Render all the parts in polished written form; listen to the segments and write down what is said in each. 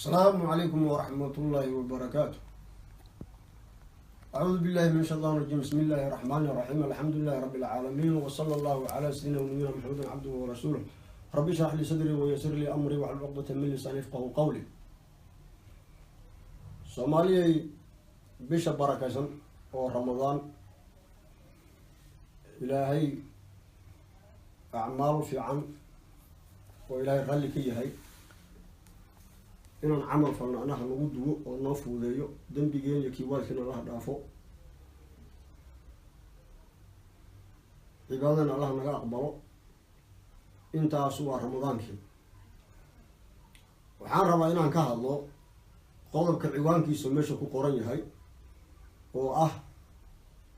السلام عليكم ورحمة الله وبركاته. أعوذ بالله من الشيطان الرجيم. بسم الله الرحمن الرحيم. الحمد لله رب العالمين، وصلى الله على سيدنا ونبينا محمد عبده ورسوله. رب اشرح لي صدري ويسر لي أمري واحلل عقدة من لساني يفقهوا قولي. Soomaaliyay, bisha barakaysan oo Ramadaan, Ilaahay acmaal fiican oo Ilaahay ralli ka yahay inaan camal falno anaha nagu duwo oo noo fuudeeyo, dembigeen iyo kii waalkiina Allaha dhaafo, cibaadadana Allah naga aqbalo. Intaas waa Ramadaankii. Waxaan rabaa inaan ka hadlo qodobka ciwaankiisa meesha ku qoran yahay oo ah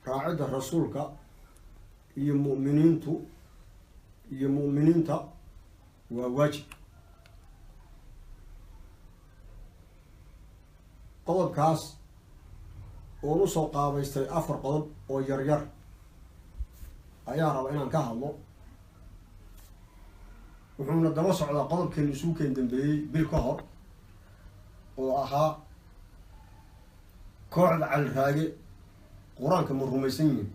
raacidda rasuulka iyo mu'miniintu iyo mu'miniinta waa waajib. Qodobkaas oon usoo qaabaystay afar qodob oo yaryar ayaa rabaa inaan ka hadlo. Wuxuuna daba socdaa qodobkeenu isugu keen dambeeyey bil ka hor oo ahaa kooxda Caliraage Qur-aanka ma rumaysan yihin.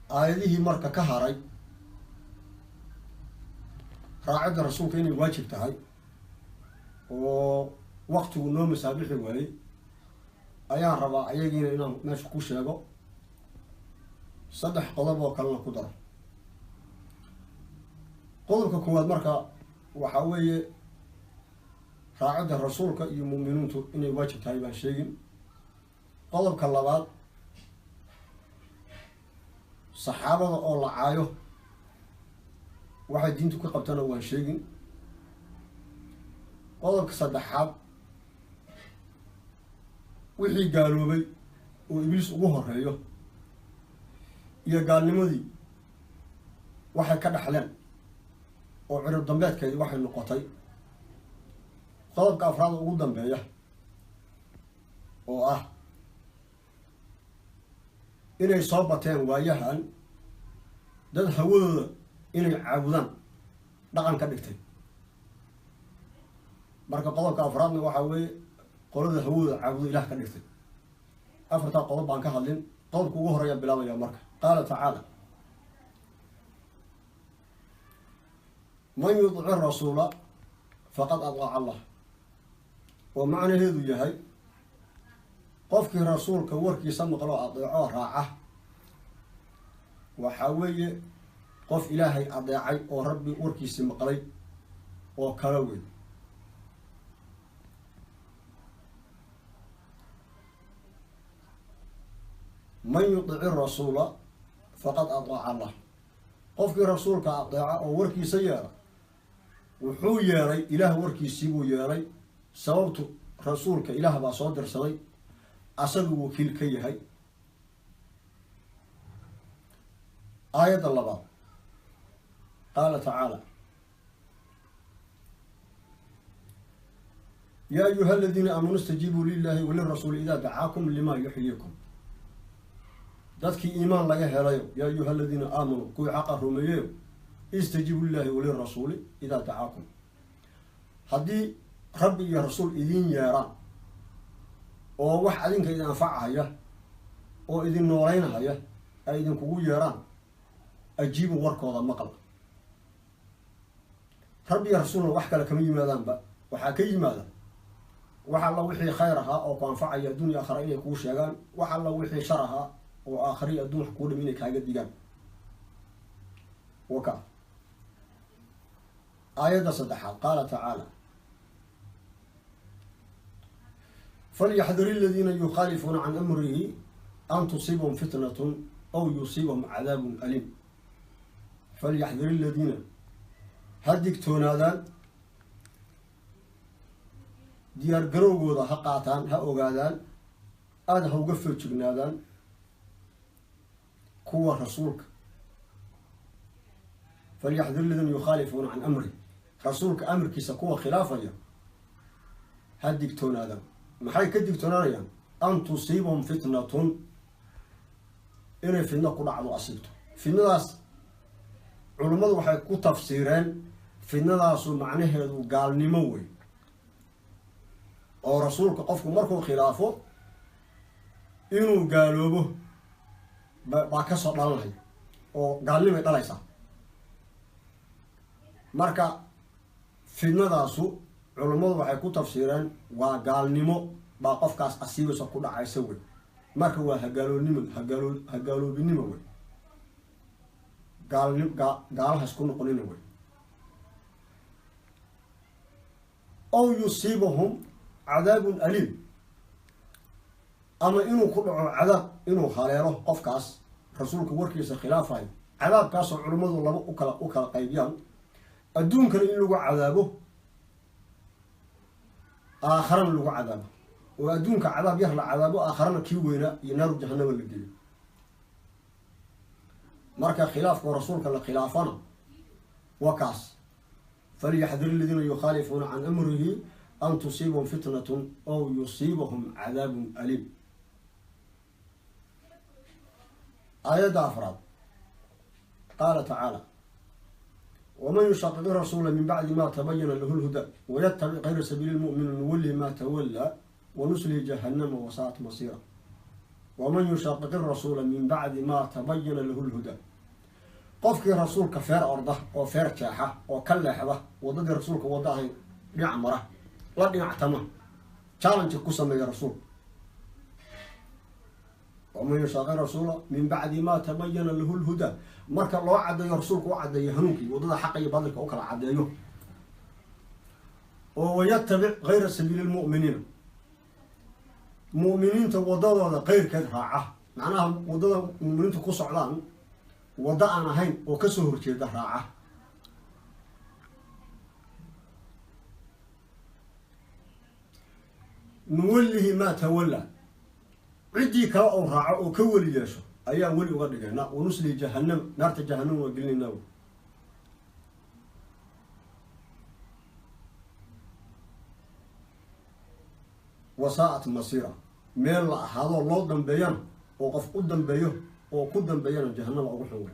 Aayadihii marka ka haray raacidda rasuulka inay waajib tahay oo waktigu noo masaabixi waayey ayaan rabaa ayagiina inaan meesha ku sheego, saddex qodob oo kalena ku daro. Qodobka koowaad marka waxaa weeye raacidda rasuulka iyo mu'miniintu inay waajib tahay baan sheegin. Qodobka labaad, saxaabada oo la caayo waxay diintu ka qabtana waan sheegin. Qodobka saddexaad, wixii gaaloobay oo Ibliis ugu horeeyo iyo gaalnimadii waxay ka dhexleen oo cirib dambeedkeedii waxay noqotay. Qodobka afraad ugu dambeeya oo ah inay soo bateen waayahan dad hawadooda inay caabudaan dhaqan ka dhigtay. Marka qodobka afraadna waxaa weeye qolada hawadooda caabudo Ilaah ka dhigtay. Afartaa qodob baan ka hadlin. Qodobka ugu horeeya bilaabaya marka. Qaala tacaala: man yudici rasuula faqad adaaca Allah. Oo macnaheedu yahay qofkii rasuulka warkiisa maqloo adeecoo raaca waxaa weeye qof Ilaahay adeecay oo Rabbi warkiisii maqlay oo kala wey. Man yudici rasuula faqad adaaca Allah. Qofkii rasuulka adeeca oo warkiisa yeela wuxuu yeelay Ilaah warkiisii buu yeelay. Sababtu rasuulka Ilaah baa soo dirsaday, asaguu wakiil ka yahay. Aayadda labaad, qaala tacaala: yaa ayuha aladiina aamanuu istajiibuu lilahi walirasuuli idaa dacaakum lima yuxyiikum. Dadkii iimaan laga helayo, yaa ayuha aladiina aamanuu, kuwii xaqa rumeeyeyo, istajiibuu lilahi walirasuuli idaa dacaakum. Haddii Rabbi iyo rasuul idiin yeeraan oo wax adinka idin anfacahaya oo idin nooleynahaya ay idinkugu yeeraan, ajiibu, warkooda maqal. Rabbi iyo rasuulna wax kale kama yimaadaanba, waxaa ka yimaada wax alla wixii khayr ahaa oo ku anfacaya adduunya aakhara inay kuu sheegaan, wax alla wixii shar ahaa oo aakhariya adduun wax kuu dhim inay kaaga digaan. Waka aayadda saddexaad, qaala tacaala: falyaxdar aladiina yukhaalifuuna can amrihi an tusiibahum fitnatun aw yusiibahum cadaabun aliim. Falyaxdar aladiina, ha digtoonaadaan, diyaar garowgooda ha qaataan, ha ogaadaan, aada ha uga feejignaadaan kuwa rasuulka. Falyaxdar aladiina yukhaalifuuna can amrih, rasuulka amarkiisa kuwa khilaafaya ha digtoonaadaan. Maxay ka digtoonaanayaan? An tusiibahum fitnatun, inay fitno ku dhacdo, asiibto. Fitnadaas culummadu waxay ku tafsiireen fitnadaasu macnaheedu gaalnimo wey. Oo rasuulka qofku markuu khilaafo inuu gaaloobo baa ka soo dhalanaya oo gaalnimay dhalaysaa. Marka fidnadaasu culummadu waxay ku tafsiireen waa gaalnimo baa qofkaas asiibaysa ku dhacaysa wey. Marka waa hagaaloonimo, hagaaloobinimo wey, gaalnim gaalahaas ku noqonina wey. Aw yusiibahum cadaabun aliim, ama inuu ku dhaco cadaab, inuu haleelo qofkaas rasuulka warkiisa khilaafayo. Cadaabkaasoo culummadu laba u kala qaybiyaan: adduunkana in lagu cadaabo, aakharana lagu cadaabo. Oo adduunka cadaab yar la cadaabo, aakharana kii weynaa iyo naaru jahanama la geliyo. Marka khilaafka rasuulka la khilaafana waa kaas: falyaxdir aladiina yukhaalifuuna can amrihi an tusiibahum fitnatun aw yusiibahum cadaabun aliim. Aayadda afraad, qaala tacaala: waman yushaqiq rasuula min bacdi ma tabayana lahu lhuda wayatabic gayra sabiili lmu'miniin nuwalihi ma tawallaa wanuslihi jahannama wasaa'at masiira. Waman yushaqiq rasuula min bacdi ma tabayana lahu lhuda, qofkii rasuulka feer orda oo feer jeexa oo ka leexda waddadii rasuulka, wadda ahayn dhinac mara, la dhinactama, challenge ku sameeya rasuulka. Waman yushaaqi rasuula min bacdi ma tabayana lahu lhuda, marka loo caddeeyo, rasuulka u caddeeyo hanuunkii, waddada xaqa iyo baadilka u kala caddeeyo, oo wayatabic gayra sabiili lmu'miniina, mu'miniinta waddadooda keyrkeed raaca, macnaha waddada mu'miniintu ku socdaan waddo aan ahayn oo kasoo horjeeda raaca, nuwallihi maa tawallaa, ciddii kale ou raaco oo ka weli yeesho ayaan weli uga dhigaynaa, wanuslihi jahannam, naarta jahannam waa gelinaynaa. Wasaa'at masiira, meel la ahaadoo loo dambeeyana oo qof u dambeeyo oo ku dambeeyana jahannama ugu xun wey.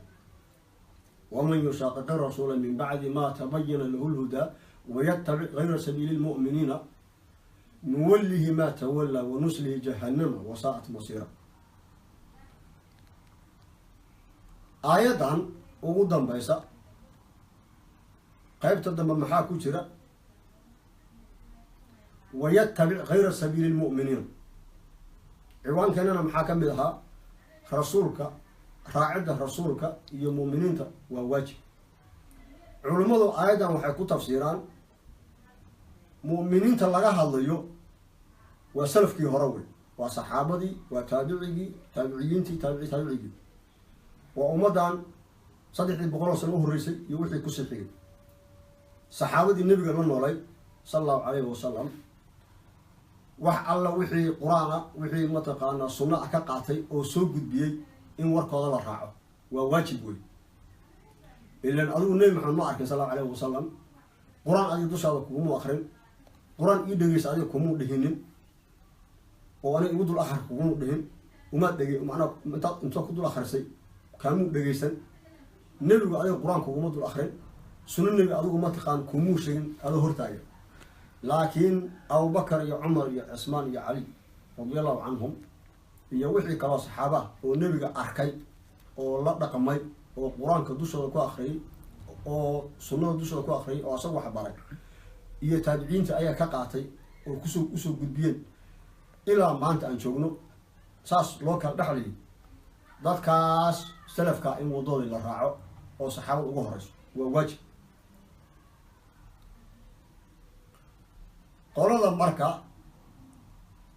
Waman yushaaqiqi rasuula min bacdi ma tabayana lahu lhudaa wayatabic gayra sabiili lmu'miniina nuwallihi ma tawallaa wanuslihi jahannama wasaa'at masiira. Aayaddan ugu dambaysa qaybta dambe maxaa ku jira? Wayatabic gayra sabiili lmu'miniina. Ciwaankeenana maxaa ka mid ahaa? Rasuulka raacidda, rasuulka iyo mu'miniinta waa waajib. Culimmadu aayaddan waxay ku tafsiiraan mu'miniinta laga hadlayo waa salafkii hore wey, waa saxaabadii, waa taabicigii, taabiciyiintii, taabici taabicigii, waa ummaddan 300 sano u horreysay iyo wixii kusii xigay, saxaabadii nebiga la noolay sala allahu calayhi wasalam, wax alla wixii qur-aan ah, wixii mataqaanaa sunno ah ka qaatay oo soo gudbiyey, in warkooda la raaco waa waajib wey. Ilan adigu Nebi Maxamed ma arkin sal allahu alayhi wasalam, qur-aan adiga dushaada kuguma akrin, qur-aan ii dhegeysa adiga kumuu dhihinin, oo aniga igu dul akhri kugumu dhihin, umaad dhege, macnaa intaad intaad ku dul akhrisay kaamuu dhegeysan. Nebigu adiga qur-aan kuguma dul akrin, sunno nebi adigu mataqaan kumuu sheegin adoo hortaaga. Laakiin Abubakar iyo Cumar iyo Cismaan iyo Cali radia allahu canhum iyo wixii kaloo saxaaba oo nebiga arkay oo la dhaqmay oo qur-aanka dushooda ku akriyay oo sunnada dushooda ku akriyay oo asaga wax baray iyo taabiciinta ayaa ka qaatay oo kusoo usoo gudbiyeen ilaa maanta aan joogno. Saas loo kala dhexlayay dadkaas salafkaa in waddoodii la raaco oo saxaabada ugu horeyso waa waajib. Qolada marka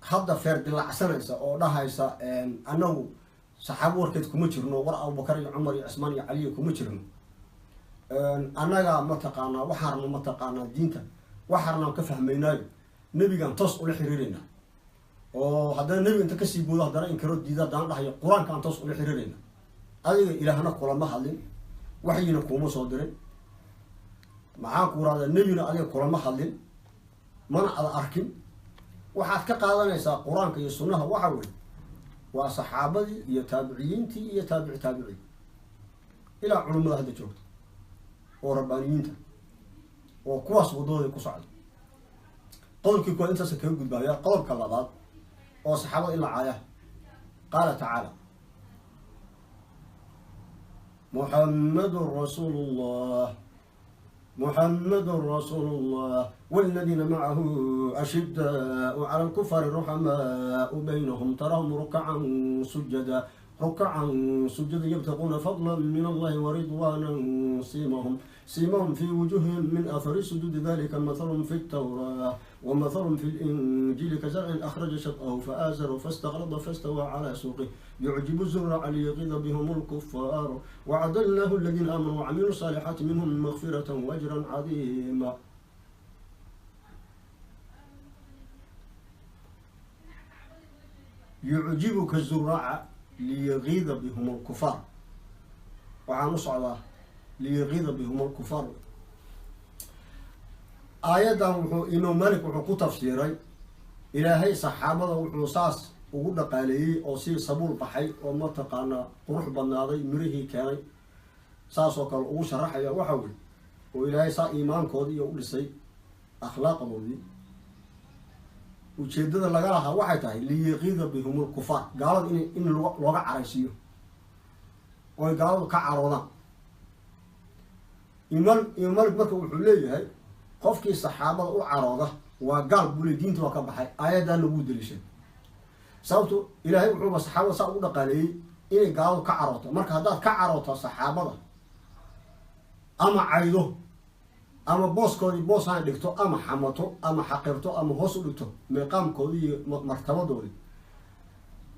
hadda feer dilacsanaysa oo dhahaysa annagu saxaabo warkeed kuma jirno, war Abubakar iyo Cumar iyo Cismaan iyo Caliya kuma jirno, annagaa mataqaanaa waxaarna mataqaanaa diinta waxaarnaan ka fahmaynaayo, nebigaan toos ula xiriireynaa, oo haddana nebiga inta kasii boodo haddana inkaro diida, haddana dhahayo qur-aankaan toos ula xiriireynaa. Adiga Ilaahna kulama hadlin, waxyina kuuma soo dirin, maxaan ku rahdaa, nebina adiga kulama hadlin, mana ada arkin. Waxaad ka qaadanaysaa qur-aanka iyo sunnaha waxa weye waa saxaabadii iyo taabiciyiintii iyo taabici taabici ilaa culimmada hadda joogta oo rabbaaniyiinta oo kuwaas waddadooda ku socda. Qodobkii kuwaad intaasa kaga gudbaaya. Qodobka labaad oo saxaabada in la caaya, qaala tacaala: muxamadun rasuulu llah, muxamadun rasuulu llah waladiina macahu ashidaau cala alkufaari ruxamaau baynahum tarahum rukacan sujada, rukacan sujadan yabtaquuna fadla min allahi waridwaana, siimahum fi wujuhihim min athari sujuudi, dalika mathalun fi ltawraa wamathalun fi linjiili kazarcin akhraja shad'ahu faazarahu faistaqlada faistawaa calaa suuqih yucjibu zuraca liyaqiida bihum lkufaar, wacada allahu aladiina aamanuu wacamiluu saalixaati minhum makfirata waajran cadiima. Yucjibuka zuraca liyaqiida bihum alkufaar. Waxaan u socdaa liyaqiida bihum alkufaar. Aayaddan wuxuu Imaam Malik wuxuu ku tafsiiray Ilaahay saxaabada wuxuu saas ugu dhaqaaleeyey oo si sabuul baxay oo mataqaanaa qurux badnaaday mirihii keenay, saasoo kale ugu sharaxaya. Waxa wey oo Ilaahay saa iimaankoodii iyo u dhisay akhlaaqdoodii, ujeedada laga lahaa waxay tahay liyaqiida bihum lkufaar, gaalada in looga caraysiiyo ooy gaaladu ka caroodaan. Imaam Malik marka wuxuu leeyahay qofkii saxaabada u carooda waa gaal buu ley, diinta waa ka baxay. Aayaddaana wuu daliishay, sababto Ilaahay wuxuuba saxaabada saa ugu dhaqaaleeyey inay gaaladu ka carooto. Marka haddaad ka carooto saxaabada ama caydo ama booskoodii boosaan dhigto ama xamato ama xaqirto ama hoos u dhigto meeqaamkoodii iyo martabadoodii,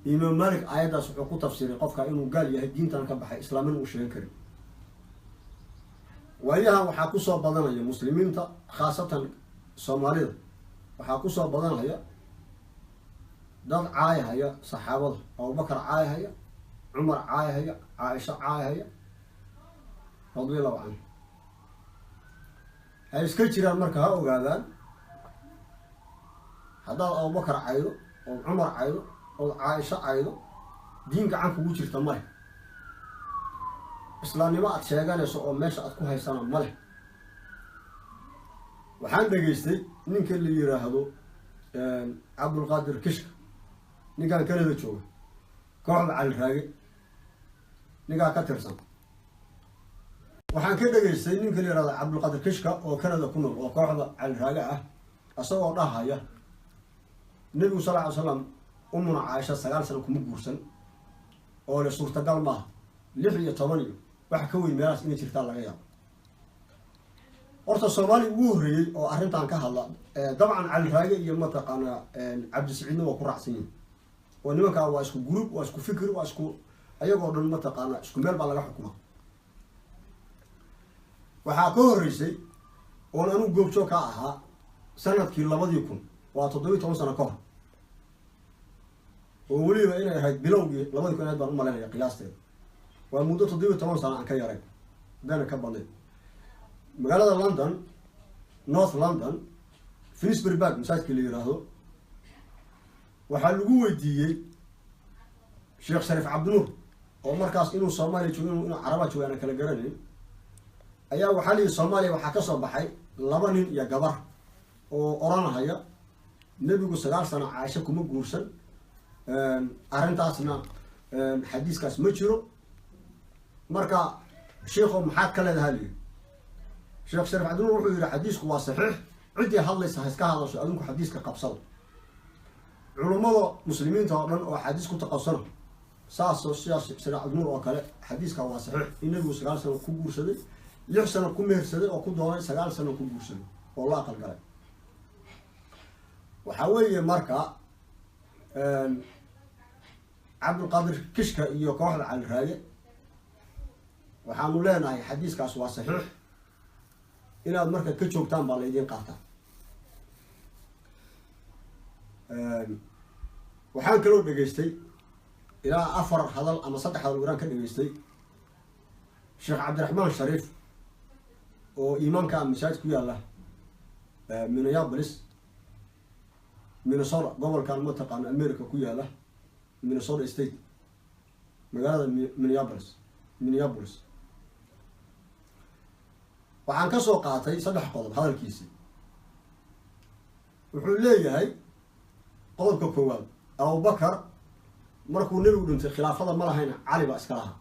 Imaam Malik aayaddaas wuxuu ku tafsiiray qofka inuu gaal yahay, diintan ka baxay, islaamina uu sheegan karin. Waayahan waxaa kusoo badanaya muslimiinta, khaasatan Soomaalida, waxaa kusoo badanaya dad caayahaya saxaabada, Abubakar caayahaya, Cumar caayahaya, Caaisha caayahaya radia allahu canhu. Ha iska jiraan marka, ha ogaadaan haddaad Abubakar caydo ood Cumar caydo ood Caaisho caydo, diin gacan kugu jirta ma leh, islaamnimo aad sheeganayso oo meesha aad ku haysana ma leh. Waxaan dhegaystay ninka la yiraahdo Cabdulqaadir Kishka, ninkaan Canada jooga, kooxda Cali Raage ninkaa ka tirsan. Waxaan ka dhegaystay ninka la yihahdo Cabdulqaadir Kishka oo Canada ku nool oo kooxda Cali Raage ah, isagoo dhahaya Nebigu sal ly slam umuna Caaisha 9 sano kuma guursan, oo le suurtagal maaha, 16 iyo waxa ka weyn meelahaas inay jirtaan laga yaabo. Horta Soomaaliya ugu horreeyey oo arrintan ka hadla dabcan Cali Raage iyo mataqaanaa Cabdisiciidna waa ku raacsan yihin, oo nimankaa waa isku group, waa isku fikir, waa isku ayagoo dhan mataqaanaa isku meel baa laga xukumaa. Waxaa ka horreysay oon anugu goobjoog ka ahaa sanadkii 2000, waa 17 sano ka hor, oo weliba inay ahayd bilowgii 2000 ahayd baan u malaynaya qiyaasteeda, waa muddo 17 sano aan ka yarayn haddaana ka badnayn. Magaalada London, North London, Finsbury Park masaajidka la yiraahdo, waxaa lagu weydiiyey Sheekh Shariif Cabdinuur oo markaas inuu Soomaaliya joogo inuu Carabaa joogo aanan kala garanayn, ayaa waxaa la yihi Soomaaliya waxaa ka soo baxay 2 nin iyo gabar oo oranahaya Nebigu 9 sano Caaisho kuma guursan, arrintaasna xadiiskaas ma jiro. Marka sheikho maxaad ka leedaha liyi? Sheekh Shariif Cabdinuur wuxuu yihi xadiisku waa saxiix, ciddii hadlaysa ha iska hadasho, adinku xadiiska qabsada. Culummada muslimiinta oo dhan oo xadiis ku taqabsana saasoo sidaas Shariif Cabdinuur oo kale, xadiiska waa saxiix in Nebigu 9 sano ku guursaday, 6 sano ku mehersaday oo ku doonay, 9 sano ku guursaday oo la aqal galay. Waxaa weeye marka Cabdulqaadir Kishka iyo kooxda Cali Raage waxaanu leenahay xadiiskaas waa saxiix, inaad marka ka joogtaan baa laydin qaataa. Waxaan kaloo dhegaystay ilaa 4 hadal ama 3 hadal waraan ka dhegaystay Sheekh Cabdiraxmaan Shariif oo iimaanka masaajid ku yaalla Minneapolis, Minnesota, gobolkan mataqaana America ku yaala, Minnesota State, magaalada Minneapolis. Waxaan ka soo qaatay 3 qodob hadalkiisi. Wuxuu leeyahay qodobka koowaad, Abubakar markuu nebigu dhintay khilaafada ma lahayna, Cali baa iska lahaa.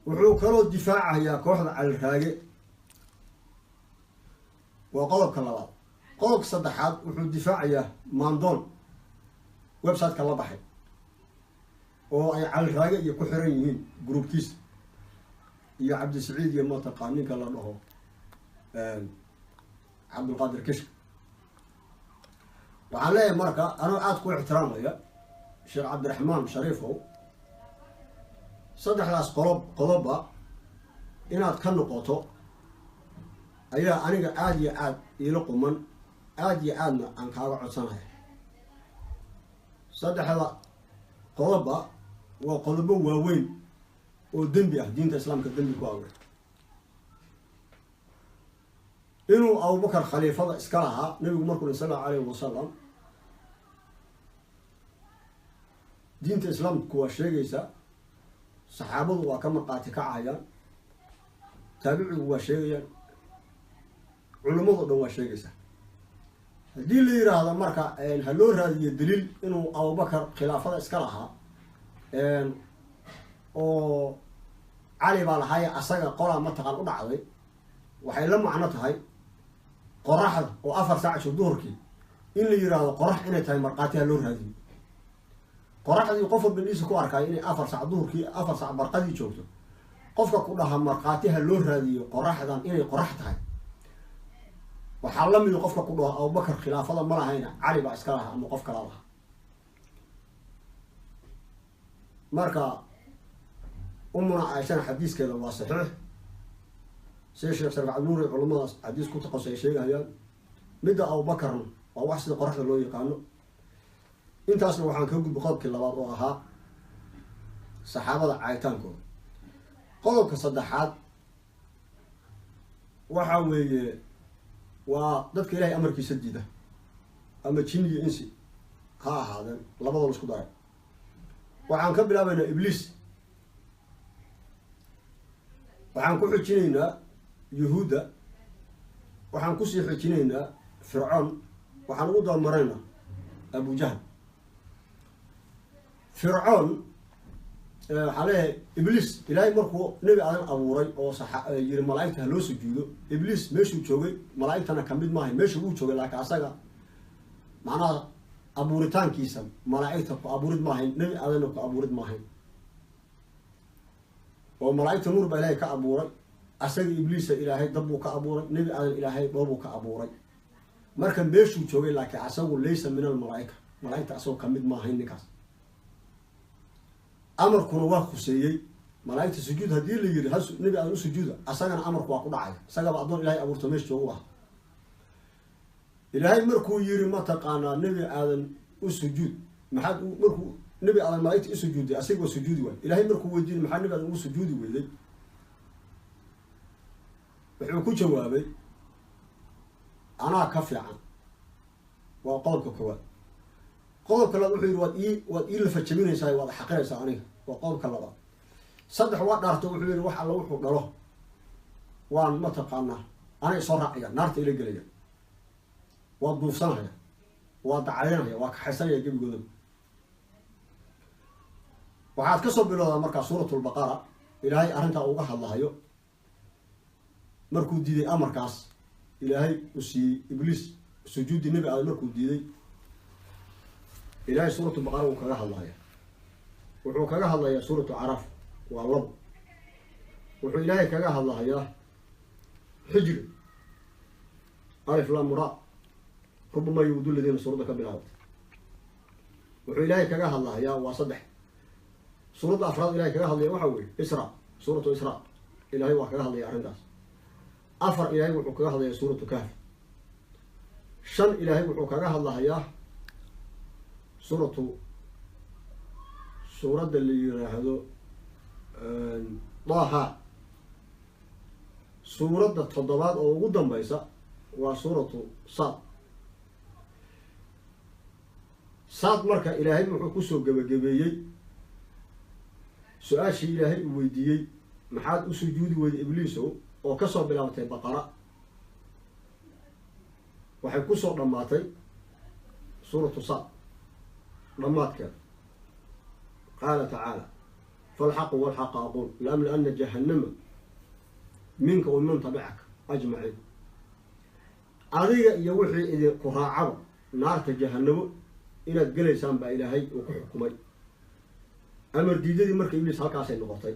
Wuxuu kaloo difaacayaa kooxda Cali Raage, waa qodobka labaad. Qodobka saddexaad, wuxuu difaacayaa Maandoon website-ka la baxay oo ay Cali Raage iyo ku xiran yihiin groupkiisa iyo Cabdisaciid iyo mataqaan ninka la dhaho Cabdulqaadir Kishk. Waxaan leeyahay marka, anoo aada ku ixtiraamaya Sheekh Cabdiraxmaan Shariifow, saddexdaas qodobba inaad ka noqoto ayaa aniga aada iyo aada iila quman, aada iyo aadna aan kaaga codsanaya. Saddexda qodobba waa qodobo waaweyn oo dembi ah, diinta islaamka dembi ku awey. Inuu Abubakar khaliifada iska lahaa nabigu markuu sal allahu alayhi wasalam, diinta islaamku waa sheegaysaa, saxaabadu waa ka marqaati kacayaan, taabicigu waa sheegayaan, culimmado dhan waa sheegaysaa. Haddii la yiraahdo marka ha loo raadiyo daliil inuu Abubakar khilaafada iska lahaa oo Cali baa lahaaye asaga qolaa mataqaan u dhacday, waxay la macno tahay qoraxda oo 4 saac isho duhurkii in la yiraahdo qorax inay tahay markhaati ha loo raadiyo. Qoraxdii qof walba indhiisa ku arkaayo inay 4 saac duhurkii, 4 saac barqadii joogto, qofka ku dhaha markhaati ha loo raadiyo qoraxdan inay qorax tahay, waxaa la mid qofka ku dhaho Abubakar khilaafada ma lahayna Cali baa iska lahaa ama qof kala lahaa. Marka Umuna Caaishana xadiiskeeda waa saxiix, sida Sheekh Sharif Cabdinuur culamadaas xadiis ku taqasay ay sheegayaan. Midda Abubakarna waa wax sida qoraxda loo yaqaano. Intaasna waxaan ka gudbay qodobkii labaad oo ahaa saxaabada caayitaankooda. Qodobka saddexaad waxa weeye waa dadka Ilaahay amarkiisa diida, ama jin iyo insi ha ahaadeen, labadoo la isku daray. Waxaan ka bilaabaynaa Ibliis, waxaan ku xijinaynaa Yuhuudda, waxaan kusii xijinaynaa Fircoon, waxaan ugu dabamaraynaa Abujahl. Fircoon waxaan leeyahay Ibliis, Ilaahay markuu nebi Aadan abuuray oo yiri malaa'igta ha loo sujuudo, Ibliis meeshuu joogay malaa'igtana kamid maahay, meesha wuu joogay, laakiin asaga macnaha abuuritaankiisa malaa'igta ku abuurid maahayn, nebi Aadanna ku abuurid maahayn, oo malaa'igta nuur baa Ilaahay ka abuuray, asaga Ibliisa Ilaahay dab buu ka abuuray, nebi Aadan Ilaahay dhoobuu ka abuuray. Marka meeshuu joogay laakiin asagu laysa min almalaa'ika, malaa'igta asagoo kamid maahayn ninkaas. Amarkuna waa khuseeyey malaa'igta sujuud haddii la yiri nebi Aadan u sujuuda, asagana amarku waa ku dhacaya, isagaba addoon Ilaahay abuurto meesha joogu ah. Ilaahay markuu yiri mataqaanaa nebi Aadan u sujuud, maxaad markuu nebi Aadan malaa'igta u sujuuday asaga waa sujuudi waay. Ilaahay markuu weydiinay maxaa nebi Aadan ugu sujuudi weyday, wuxuu ku jawaabay anaa ka fiican. Waa qodobka koowaad. Qodobka labaad wuxuu yidhi waad ii lafa jabinaysaa, waad xaqiraysaa aniga, waa qodobka labaad. Saddex waa dhaarto, wuxuu yidhi wax alla wuxuu dhalo waan mataqaanaa ana isoo raacaya, naarta ila gelaya, waa duufsanaya, waa dacaynaya, waa kaxaysanaya gebigoodaba. Waxaad kasoo bilowdaa markaa Suuratulbaqara, Ilaahay arrintaa uga hadlahayo markuu diiday amarkaas Ilaahay uu siiyey Ibliis sujuudi nebi Aadan markuu diiday, Ilaahay Suuratulbaqara wuu kaga hadlaya. Wuxuu kaga hadlayaa Suuratu Caraaf, waa labo. Wuxuu Ilaahay kaga hadlahayaa Xijri, alif lam ra, rubama yuwdu ladiina suuradda ka bilaabatay. Wuxuu Ilaahay kaga hadlahayaa waa saddex. Suuradda afraad Ilahay kaga hadlaya waxa weeye Isra, Suuratu Isra, Ilaahay waa kaga hadlaya arrintaas. Afar Ilaahay wuxuu kaga hadlayaa Suuratu Kahfi. Shan Ilaahay wuxuu kaga hadlahayaa suuradda la yiraahdo Daha. Suuradda toddobaad oo ugu dambaysa waa Suuratu Saad. Saad marka Ilaahay wuxuu kusoo gebagabeeyey su-aashii Ilaahay uu weydiiyey maxaad u sujuudi weyday Ibliisow, oo kasoo bilaabatay Baqara. Waxay kusoo dhammaatay suuratu Saad dhammaadkeeda. Qaala tacaala: falxaqu walxaqa aquul laamla-ana jahannama minka wa man tabicaka ajmaciin. Adiga iyo wixii idinku raacaba naarta jahanamo inaad gelaysaan baa Ilaahay uu ku xukumay. Amar diidadii marka Ibliis halkaasay noqotay.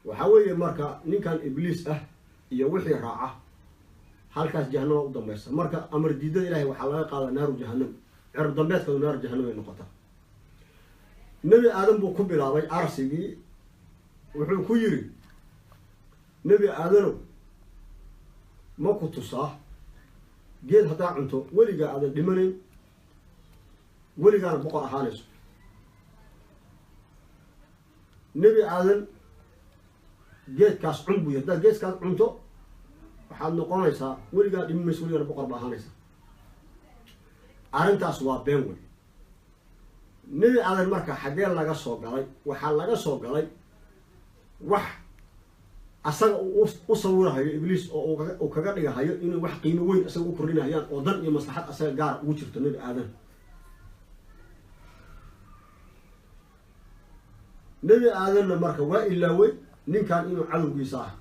Waxaa weeye marka ninkan Ibliis ah iyo wixii raaca halkaas jahanama u dambaysa. Marka amar diidada Ilahay waxaa laga qaadaa naaru jahanam, cirib dambeedkadu naaru jahanam ay noqotaa. Nebi Aadan buu ku bilaabay arsigii. Wuxuu ku yidhi: Nebi Aadanow, ma ku tusaa geed haddaa cunto weligaa aadan dhimanayn, weligaana boqor ahaanayso? Nebi Aadan geedkaas cun buu yiri. Haddaad geedkaas cunto waxaad noqonaysaa weligaa dhimi mayso, weligaana boqor ba ahaanaysaa. Arrintaas waa been wey. Nebi Aadan marka xaggee laga soo galay? Waxaa laga soo galay wax asaga uu u sawirahayo Ibliis oo uu kaga dhigahayo inuu wax qiimo weyn isaga u kordhinayaan oo dan iyo maslaxad asaga gaara ugu jirto Nebi Aadan. Nebi Aadanna marka waa ilaawey ninkan inuu cadowgiisa ah.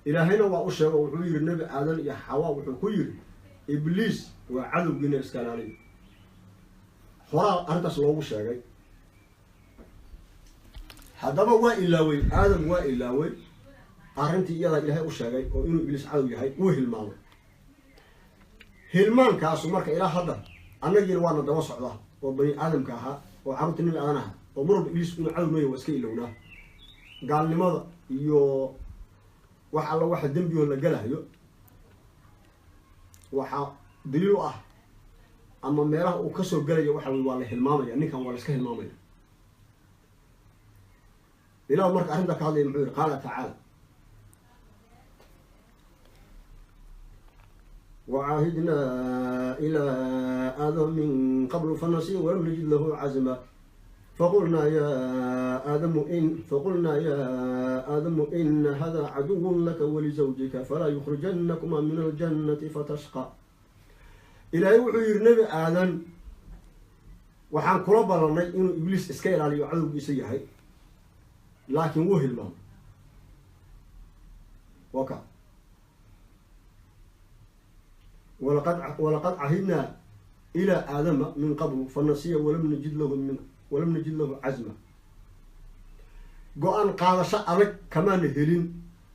Ilaahayna waa u sheego, wuxuu yihi Nebi Aadan iyo Xawaa wuxuu ku yidhi: Ibliis waa cadowgiina, iska ilaaliya. Horaa arrintaas loogu sheegay. Haddaba waa ilaawey Aadam, waa ilaawey arrintii iyadaa Ilaahay u sheegay oo inuu Ibliis cadow yahay wuu hilmaamay. Hilmaankaasu marka ilaa hadda annagiina waana daba socdaa oo bani aadamka ahaa oo carruurta Nebi Aadan ahaa oo mar walba Ibliis inuu cadow leeyahy waa iska ilownaa. Gaalnimada iyo wax alla waxa dembigo la galahayo waxaa daliil u ah ama meelaha uu kasoo gelayo waxa wey waa la hilmaamaya ninkan, waa la iska hilmaamaya. Ilah marka arrintaa ka hadlaya muxuu yihi? Qaala tacaala: wacaahidnaa ilaa aadama min qablu fanasiya walam najid lahu cazma, faqulnaa ya aadamu in faqulnaa ya aadamu ina hada caduwun laka walizawjika falaa yukhrijanakuma min aljannati fatashqa. Ilaahay wuxuu yihi Nebi Aadan waxaan kula ballanay inuu Ibliis iska ilaaliyo, cadowgiisa yahay, laakiin wuu hilmaamay. Waka walaqad cahidnaa ilaa aadama min qablu fanasiya walam najid lahu cazma. Go-aan qaadasho adag kamaana helin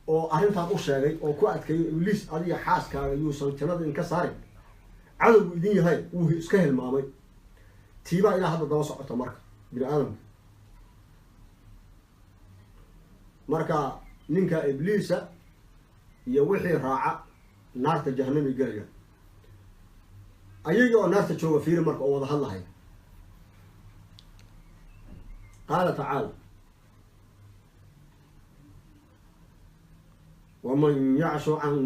oo arrintaan u sheegay oo ku adkeeyo Ibliis adiga xaaskaaga yuusan jannada idinka saarin, cadowgu idin yahay, wuu iska hilmaamay. Tiibaa ilaa hadda daba socota marka bini aadamka. Marka ninka Ibliisa iyo wixii raaca naarta jahanamay gelayaan. Ayaga oo naarta jooga fiiri marka oo wada hadlahaya. Qaala tacaala: waman yacshu can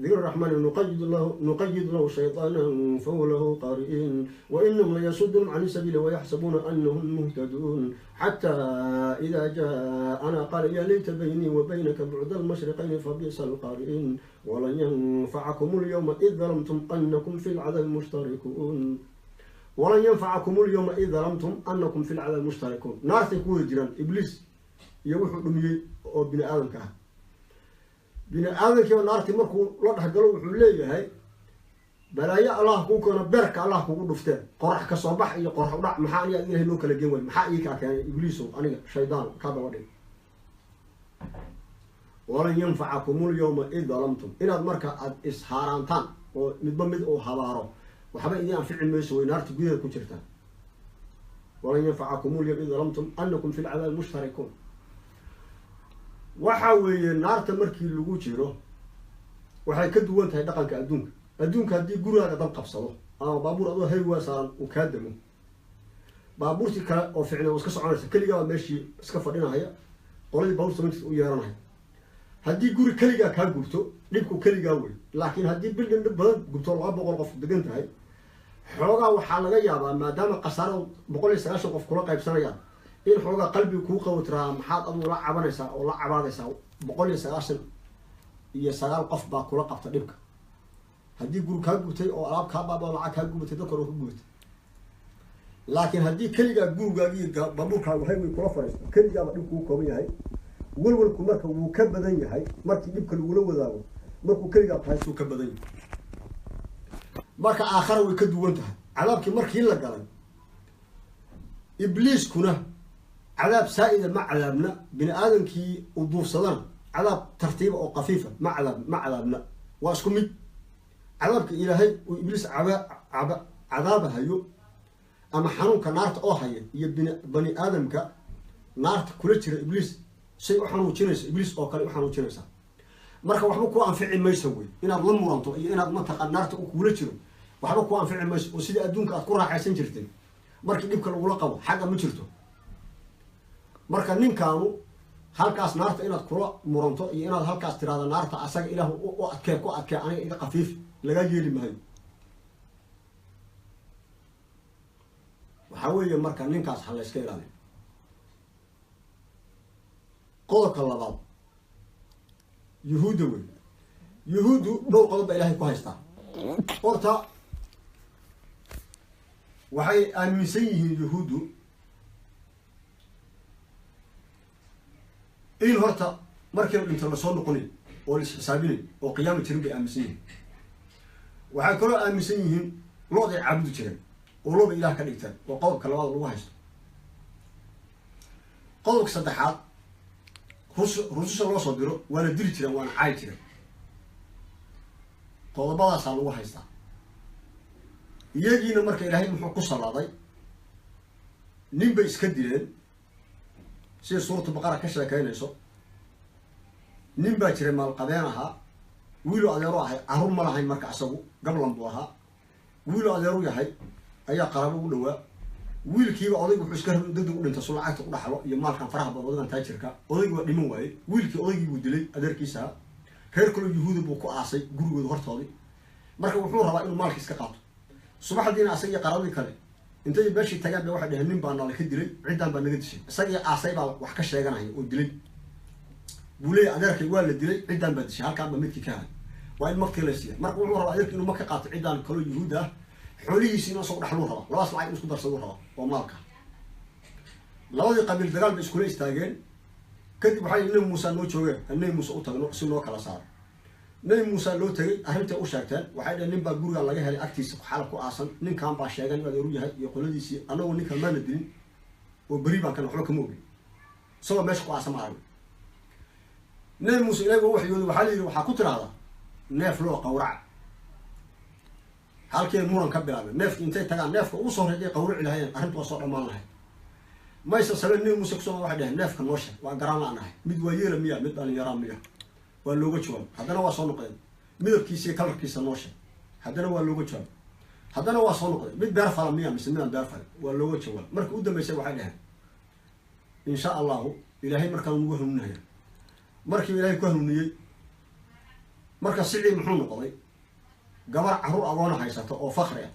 dikri raxmani nuqayid lahu shayطaana fahuwa lahu qariin, wainahum layasudunum can sabiili wayaxsabuuna anahum muhtaduun, xata ida jaءana qaala ya layta baynii wa baynaka bucda almashriqayni fabisa alqariin, walan yanfacakum اlyawma id dalamtum anakum fi lcadabi mushtarikuun, walan yanfacakum اlyawma id dalamtum anakum fi lcadabi mushtarikuun. Naartay ku wada jiraan Ibliis iyo wuxuu dhumiyey oo bini aadamka ah. Bini aadamkiiba naartii markuu la dhexgalo wuxuu leeyahay: balaayo Allah kuu keeno, beerka Allah kugu dhuftee, qorax ka soo bax iyo qorax udhac, maxaa aniga Ilahay noo kala geen way? Maxaa ii kaa keenay Ibliisow? Aniga shaydaan kaa daba dhig. Walan yanfacakum lyawma id dalamtum, inaad marka aada ishaaraantaan oo midba mid uu habaaro waxba idin anfici mayso, way naarta gudaheeda ku jirtaan. Walan yanfacakum lyawma id dalamtum anakum fi lcadaabi mushtarikuun. Waxa weeye naarta markii lagu jiro waxay ka duwan tahay dhaqanka adduunka. Adduunka haddii gurigaaga dab qabsado ama baabuur adoo haywaa saaran uu kaa damo, baabuurtii kale oo ficna iska soconaysa, keligaa meeshii iska fadhinahaya, qoladii baabuur samayntiisa u yeeranaya. Haddii guri keligaa kaa gubto dhibku keligaa wey, laakiin haddii bildin dhib badan gubto 200 qof degan tahay, xoogaa waxaa laga yaabaa maadaama khasaarada 190 qof kula qaybsanayaan In xoogaa qalbiga kuu qabo tirahaa maxaad adigu la cabanaysaa oo la cabaadaysaa? 199 qof baa kula qabta dhibka. Haddii guri kaa gubtay oo alaab kaa baaba oo lacag kaa gubatay, dadka hore ka gubatay. Laakiin haddii keligaa gurigaaga iyo baabuurkaagu highway kula fadhiisto, keligaaba dhib kuu kooban yahay. Walwalku marka wuu ka badan yahay markii dhibka lagula wadaago, markuu keligaa tahay suu ka badan yahay. Marka aakhara way ka duwan tahay. Cadaabkii markii la galay, ibliiskuna cadaab saa-ida ma cadaabna, bini aadamkii uu duufsadana cadaab tartiiba oo kafiifa ma cadaabna. Waa isku mid cadaabka Ilaahay uu ibliis cadaabahayo ama xanuunka naarta oo haya iyo bani aadamka naarta kula jira. Ibliis say u xanuujinayso, ibliis oo kale u xanuujinaysaa. Marka waxba ku anfici mayso wey inaad la muranto iyo inaad mataqaan naarta u kuula jiro, waxba ku anfici mayso. Oo sidai adduunka aad ku raaxaysan jirtay markii dhibka lagula qabo, xagga ma jirto. Marka ninkaanu halkaas naarta inaad kula muranto iyo inaad halkaas tiraahdo naarta asaga Ilaah u adkee, ku adkee, aniga iga kafiif, lagaa yeeli maayo. Waxaa weeye marka ninkaas ha la iska ilaaliyo. Qodobka labaad yuhuudda wey. Yuhuuddu dhowr qodob baa Ilaahay ku haystaa. Horta waxay aaminsan yihiin yuhuuddu in horta markii la dhinto lasoo noqonayo oo la isxisaabinayo oo qiyaama jirin bay aaminsan yihiin. Waxay kaloo aaminsan yihiin lo-day caabudi jireen oo looba Ilaah ka dhigteen. Waa qodobka labaad lagu haysto. Qodobka saddexaad, rususha loo soo diro waana dili jireen, waana caayi jireen. Qodobadaasaa lagu haystaa iyagiina. Marka Ilaahay muxuu ku salaaday? Nin bay iska dileen, sida Suuratu Baqara ka sheekaynayso. Nin baa jiray maalqabeen ahaa, wiilo adeero ahay, carruur ma lahayn. Marka isagu gablan buu ahaa, wiilo adeeru yahay ayaa qaraabo ugu dhawaa. Wiilkiiba odaygu wuxuu iska rabay degdeg u dhinta su lacagta u dhaxlo iyo maalkan faraha badan odaygan taajirka. Odaygi waa dhiman waayey. Wiilkii odaygii buu dilay adeerkiisaha, reer kaloo yuhuuda buu ku aasay gurigooda hortoodii. Marka wuxuu rabaa inuu maalka iska qaato. Subaxdiina asaga iyo qaraabadii kale intay meeshii tagaan bay waxay dheheen, nin baa nala ka dilay, ciddaan baa naga dishay. Isagii aasay baa wax ka sheeganaya oo dilay buu leeyahy. Adeerkay waa la dilay, ciddaan baa dishay, halkaan baa midkii ka helay, waa in maktii la siiya. Marka wuxuu rabaa adeerkii inuu mak ka qaato ciddaan kaloo yuhuud ah, xoolihiisi inuu isagu dhaxluu rabaa, labadaas lacag in isku darsaduu rabaa oo maalka. Labadii qabiil dagaal bay iskula istaageen. Kadib waxay Nebi Muuse noo joogeen, Nebi Muuse u tagno si noo kala saaro. Nebi Muuse loo tegay, arrintay u sheegteen. Waxay dheheen, nin baa gurigan laga helay agtiisa xalab ku aasan, ninkan baa sheegan inuu adeeru yahay iyo qoladiisii. Annagu ninkan maana dilin oo beri baan kana waxba kama ogin, isagoo meesha ku aasan ma aragno. Nebi Muuse Ilahi waa waxyooday. Waxaa la yidhi, waxaa ku tiraahdaa neef loo qawraca. Halkii muran ka bilaabay, neefki intay tagaan neefka ugu soo horreeyay qawraci lahayeen, arrintu waa soo dhammaan lahayd. Maysa sabeen Nebi Muuse kusoo waxay dheheen, neefka noo sheeg, waa garan la-nahay, mid waa yeela miya, mid dhalinyaraa miya? Waa looga jawaab. Haddana waa soo noqdeen, midabkiisa iyo kalarkiisa noo sheeg. Haddana waa looga jawaab. Haddana waa soo noqdeen, mid beer fala miya mise midaan beer falin? Waa looga jawaab. Markii u dambeysay waxay dheheen, insha Allahu Ilaahay markaan nugu hanuuninaya. Markii Ilaahay ku hanuuniyey, marka sicii muxuu noqday? Gabar carruur agoona haysato oo fakri ah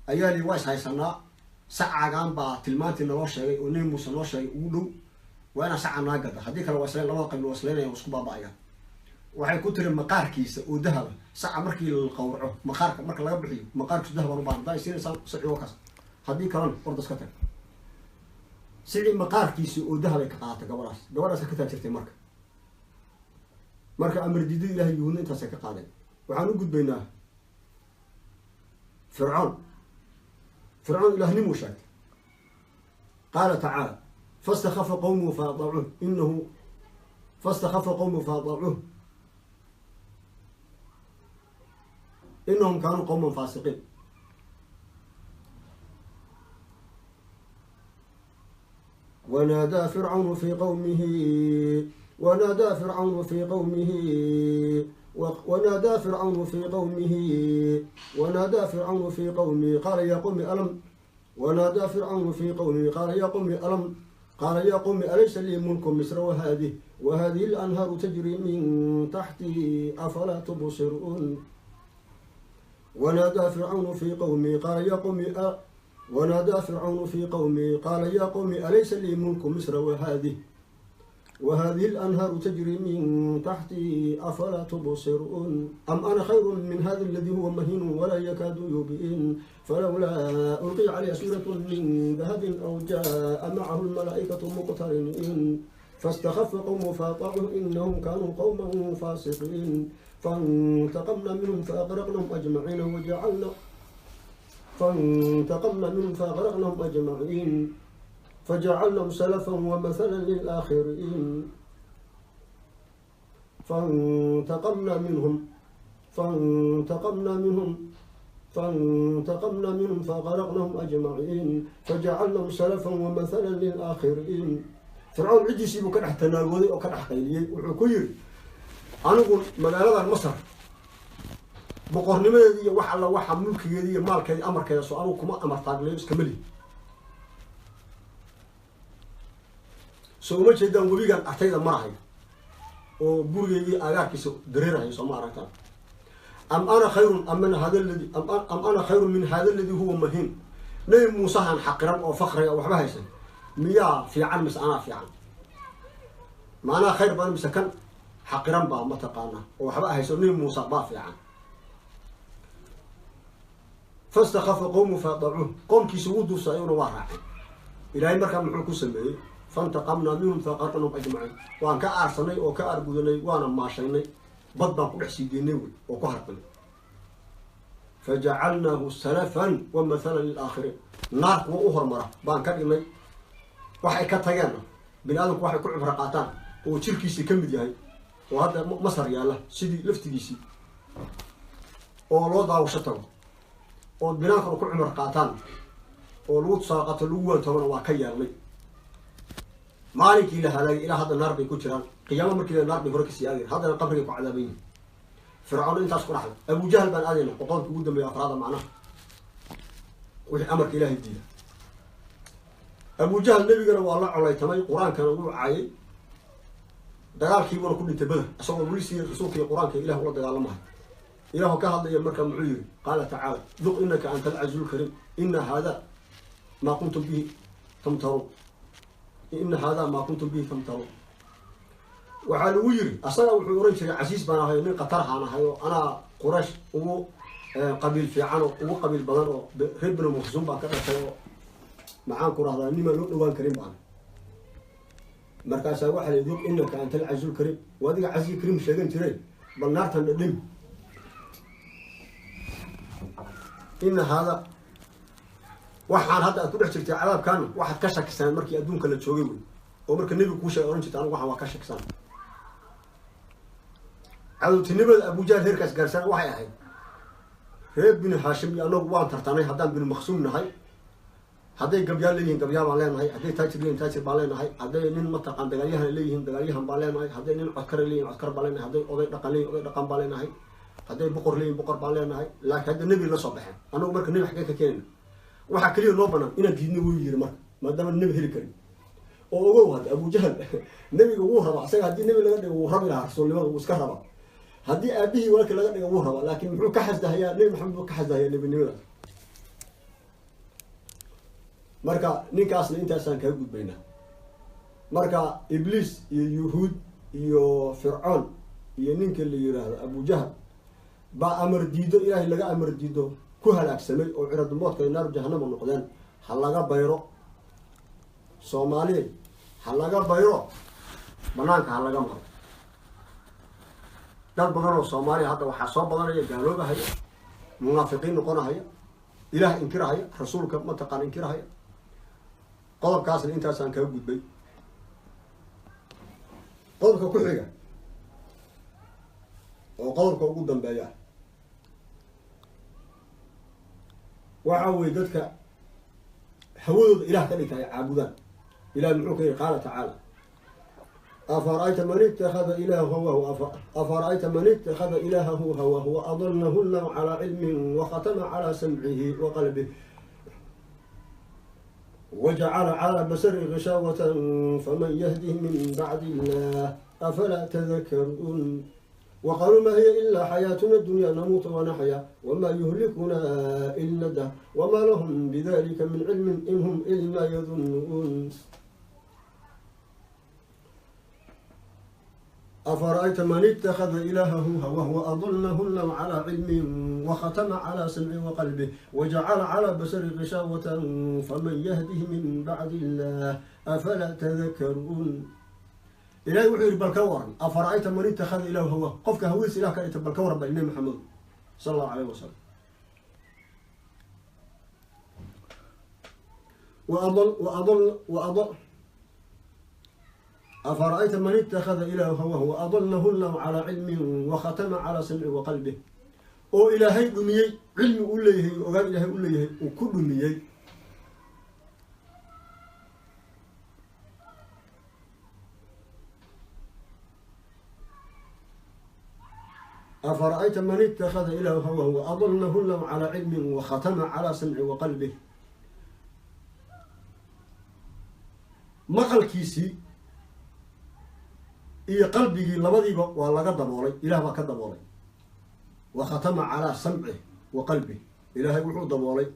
ayaa lii, waa is haysanaa, sacaagaan baa tilmaantii naloo sheegay oo Nebi Muuse noo sheegay ugu dhow, waa inaa saca naa gada, haddii kale waa isleen, labada qabiil waa isleynaya, waa isku baaba-ayaan. Waxay ku tiri, maqaarkiisa oo dahaba, saca markii la qawraco maqaarka marka laga bixiyo, maqaarkiisu dahab baan u baahan, haddaa isiinaysaan saci waa kaas, haddii kalena ordas ka tag. Sicii maqaarkiisi oo dahabay ka qaadatay gabadhaas. Gabadhaasa ka taajirtay. Marka amar diidada Ilahay yuhuudna intaasay ka qaadeen. Waxaan u gudbaynaa Fircoon. Fircoon ilahnimuu sheegtay. Qaala tacaala, fastakhafa qawmuhu faadacuuh inahu fastakhafa qawmuhu faadacuuh inahum kaanuu qawman faasiqiin. ونادى فرعون في قومه ونادى فرعون في قومه ونادى فرعون في قومه ونادى فرعون في قومه قال يا قوم ألم ونادى فرعون في قومه قال يا قوم ألم قال يا قوم أليس لي ملك مصر وهذه الأنهار تجري من تحتي أفلا تبصرون. ونادى فرعون في قومه قال يا قوم ونادى فرعون في قومه قال يا قوم أليس لي ملك مصر وهذه الأنهار تجري من تحتي أفلا تبصرون أم أنا خير من هذا الذي هو مهين ولا يكاد يبين فلولا ألقي عليه سورة من ذهب أو جاء معه الملائكة مقترنين فاستخف قومه فأطاعوه إنهم كانوا قوما فاسقين فانتقمنا منهم فأغرقناهم أجمعين وجعلنا فانتقمنا منهم فأغرقناهم أجمعين فجعلناهم سلفا ومثلا للآخرين فانتقمنا منهم فانتقمنا منهم فانتقمنا منهم فأغرقناهم أجمعين فجعلناهم سلفا ومثلا للآخرين. فرعون ciddiisii buu ka dhex tanaagooday oo ka dhex qayliyey. Wuxuu ku yidhi anigu magaaladan Masar boqornimadeedii iyo wax alla waxa mulkigeedii iyo maalkeedii amarkeeda soo anigu kuma amar taagnayo iskama lihi. Soo uma jeedaan webigan artayda marahaya oo gurigeygii agaarkiisa dareerahaya, soo ma aragtaan? Am ana khayrun am hada alladhi am ana khayrun min hada alladhi huwa mahin. Nabi Muusahan xaqiran oo fakriga waxba haysan miyaa fiican mise anaa fiican? Ma anaa khayr badan mise kan xaqiran baa mataqaanaa oo waxba hayso? Nabi Muuse baa fiican. Fastakhafa qowmu faadacuuh, qoomkiisa wuu duufsa ayaguna waa raacay. Ilaahay markaa muxuu ku sameeyey? Fantaqamnaa minhum faaqarqnahum ajmaciin. Waan ka aarsanay oo ka aargudanay, waana maashaynay, bad baan ku dhex sii deynay wey oo ku harqinay. Fajacalnaahu salafan wa mathalan lilaakhiriin. Naar kuwa u hormara baan ka dhignay. Waxay ka tageenna bini aadamku waxay ku cibro qaataan oo jirkiisii ka mid yahay oo hadda Masar yaalla sidii laftigiisii oo loo daawasho tago oo binaankuna ku cumar qaataan oo lagu tusaale qaato lagu waantoobana waa ka yeelnay. Maalinkii la halaagay ilaa hadda naar bay ku jiraan. Qiyaamo markii la naar bay hore kasii aadayen, haddana qabrigay ku cadaaban yihin. Fircawn intaas ku dhaxlay. Abujahal baan aadayna oo qodobka ugu dambeeya afraada, macnaha wixii amarka ilaahay diida. Abujahal nebigana waa la colaytamay, qur-aankana wuu caayay, dagaalkiibuuna ku dhintay Beder isagoo weli sii rasuulka iyo qur-aanka ilah ula dagaalamahay. Ilaahu ka hadlaya marka muxuu yiri? Qaala tacaala duq inaka anta alcaziizu lkariim ina hada maa kuntum bihi tamtaruun, ina hada maa kuntum bihi tamtaruun. Waxaa lagu yiri asaga wuxuu oran jiray casiis baan ahay, nin qatarhaan ahay oo anaa Quraysh ugu qabiil fiican oo ugu qabiil badan oo reer Banu Makhsuum baan ka dhashay oo maxaan ku rahdaa nimaan loo dhawaan karin baan. Markaasaa waxaa la yidhi inaka anta alcaziizu lkariim, waa adiga casiiz kariim sheegan jiray, bal naartan dhadhimi. Ina hada waxaan hadda aad ku dhex jirtay cadaabkaana waxaad ka shakisaneen markii adduunka la joogay wey, oo marka nebigu kuu sheegay oran jirtay anigu waxaan waa ka shakisan. Cadowtinimada Abujahal heerkaas gaarsan waxay ahayd reer Binu Haashim iyo anagu waan tartanay haddaan Binu Makhsuum nahay. Hadday gabyaal leeyihiin gabyaal baan leenahay, hadday taajir leeyihin taajir baan leenahay, hadday nin mataqaan dagaalyahan leeyihiin dagaalyahan baan leenahay, hadday nin codkare leeyihin codkar baan leenahay, hadday oday dhaqan leeyihin oday dhaqan baan leenahay, hadday boqor leeyihin boqor baan leenahay. Laakiin hadda nebi la soo baxeen anagu marka nebi xaggee ka keenayna? Waxaa keliya noo banaan inaan diidno wuu yiri marka, maadaama nebi heli karin. Oo ogow hadda Abujahal nebiga wuu rabaa, isaga haddii nebi laga dhigo wuu rabi lahaa, rasuulnimada wuu iska rabaa. Haddii aabihii walaalkii laga dhigo wuu rabaa, laakiin muxuu ka xasdahayaa? Nebi Maxamed buu ka xasdahayaa nebinimadaas. Marka ninkaasna intaasaan kaga gudbaynaa. Marka Ibliis iyo Yuhuud iyo Fircoon iyo ninka la yiraahdo Abujahal baa amar diido, ilaahay laga amar diido ku halaagsamay oo ciradumoodka ay naaru jahanama noqdeen. Ha laga bayro Soomaaliya, ha laga bayro, banaanka ha laga maro. Dad badan oo Soomaaliya hadda waxaa soo badanaya gaaloobahaya, munaafiqiin noqonahaya, ilaah inkirahaya, rasuulka mataqaan inkirahaya. Qodobkaasna intaasaan kaga gudbay. Qodobka ku xiga oo qodobka ugu dambeeya waxa weye dadka hawadooda ilaah ka dhigta ay caabudaan. Ilaah muxuu ka yihi? Qaala tacaala afara'ayta man ittakhada ilaahahu hawahu afara'ayta man ittakhada ilaahahu hawahu wa adallahu llahu calaa cilmin wa khatama calaa samcihi wa qalbihi wajacala calaa basarihi gishaawatan faman yahdihi min bacdi illah afalaa tadakaruun. Wa qaaluu maa hiya ilaa xayaatuna dunya namuutu wanaxya wamaa yuhlikuna ila dahr wamaa lahum bidalika min cilmin in hum ilaa yadunnuun. Afara'ayta man ittakhada ilaahahu hawahu waadallahu llahu calaa cilmin wakhatama calaa samci waqalbih wajacala calaa basari qishaawatan faman yahdihi min bacdi illah afalaa tadakaruun. Ilahay wuxuu yidhi bal ka waran, afara'ayta man ittakhada ilaahu hawahu, qofka hawadiisa ilah ka dhigta bal ka waran ba Nabi Maxamed sala allahu alayh wasalam. Afara'ayta man ittakhada ilaahu hawahu waadallahu llahu calaa cilmin wakhatama calaa samci waqalbih, oo ilaahay dhumiyey cilmi u leeyahay, ogaan ilaahay u leeyahay uu ku dhumiyey. Afara'ayta man ittakhada ilaahu hawahu waadallahu llahu calaa cilmin wakhatama calaa samci waqalbih, maqalkiisii iyo qalbigii labadiiba waa laga daboolay, ilaah baa ka daboolay. Wa khatama calaa samcih wa qalbih, ilaahay wuxuu daboolay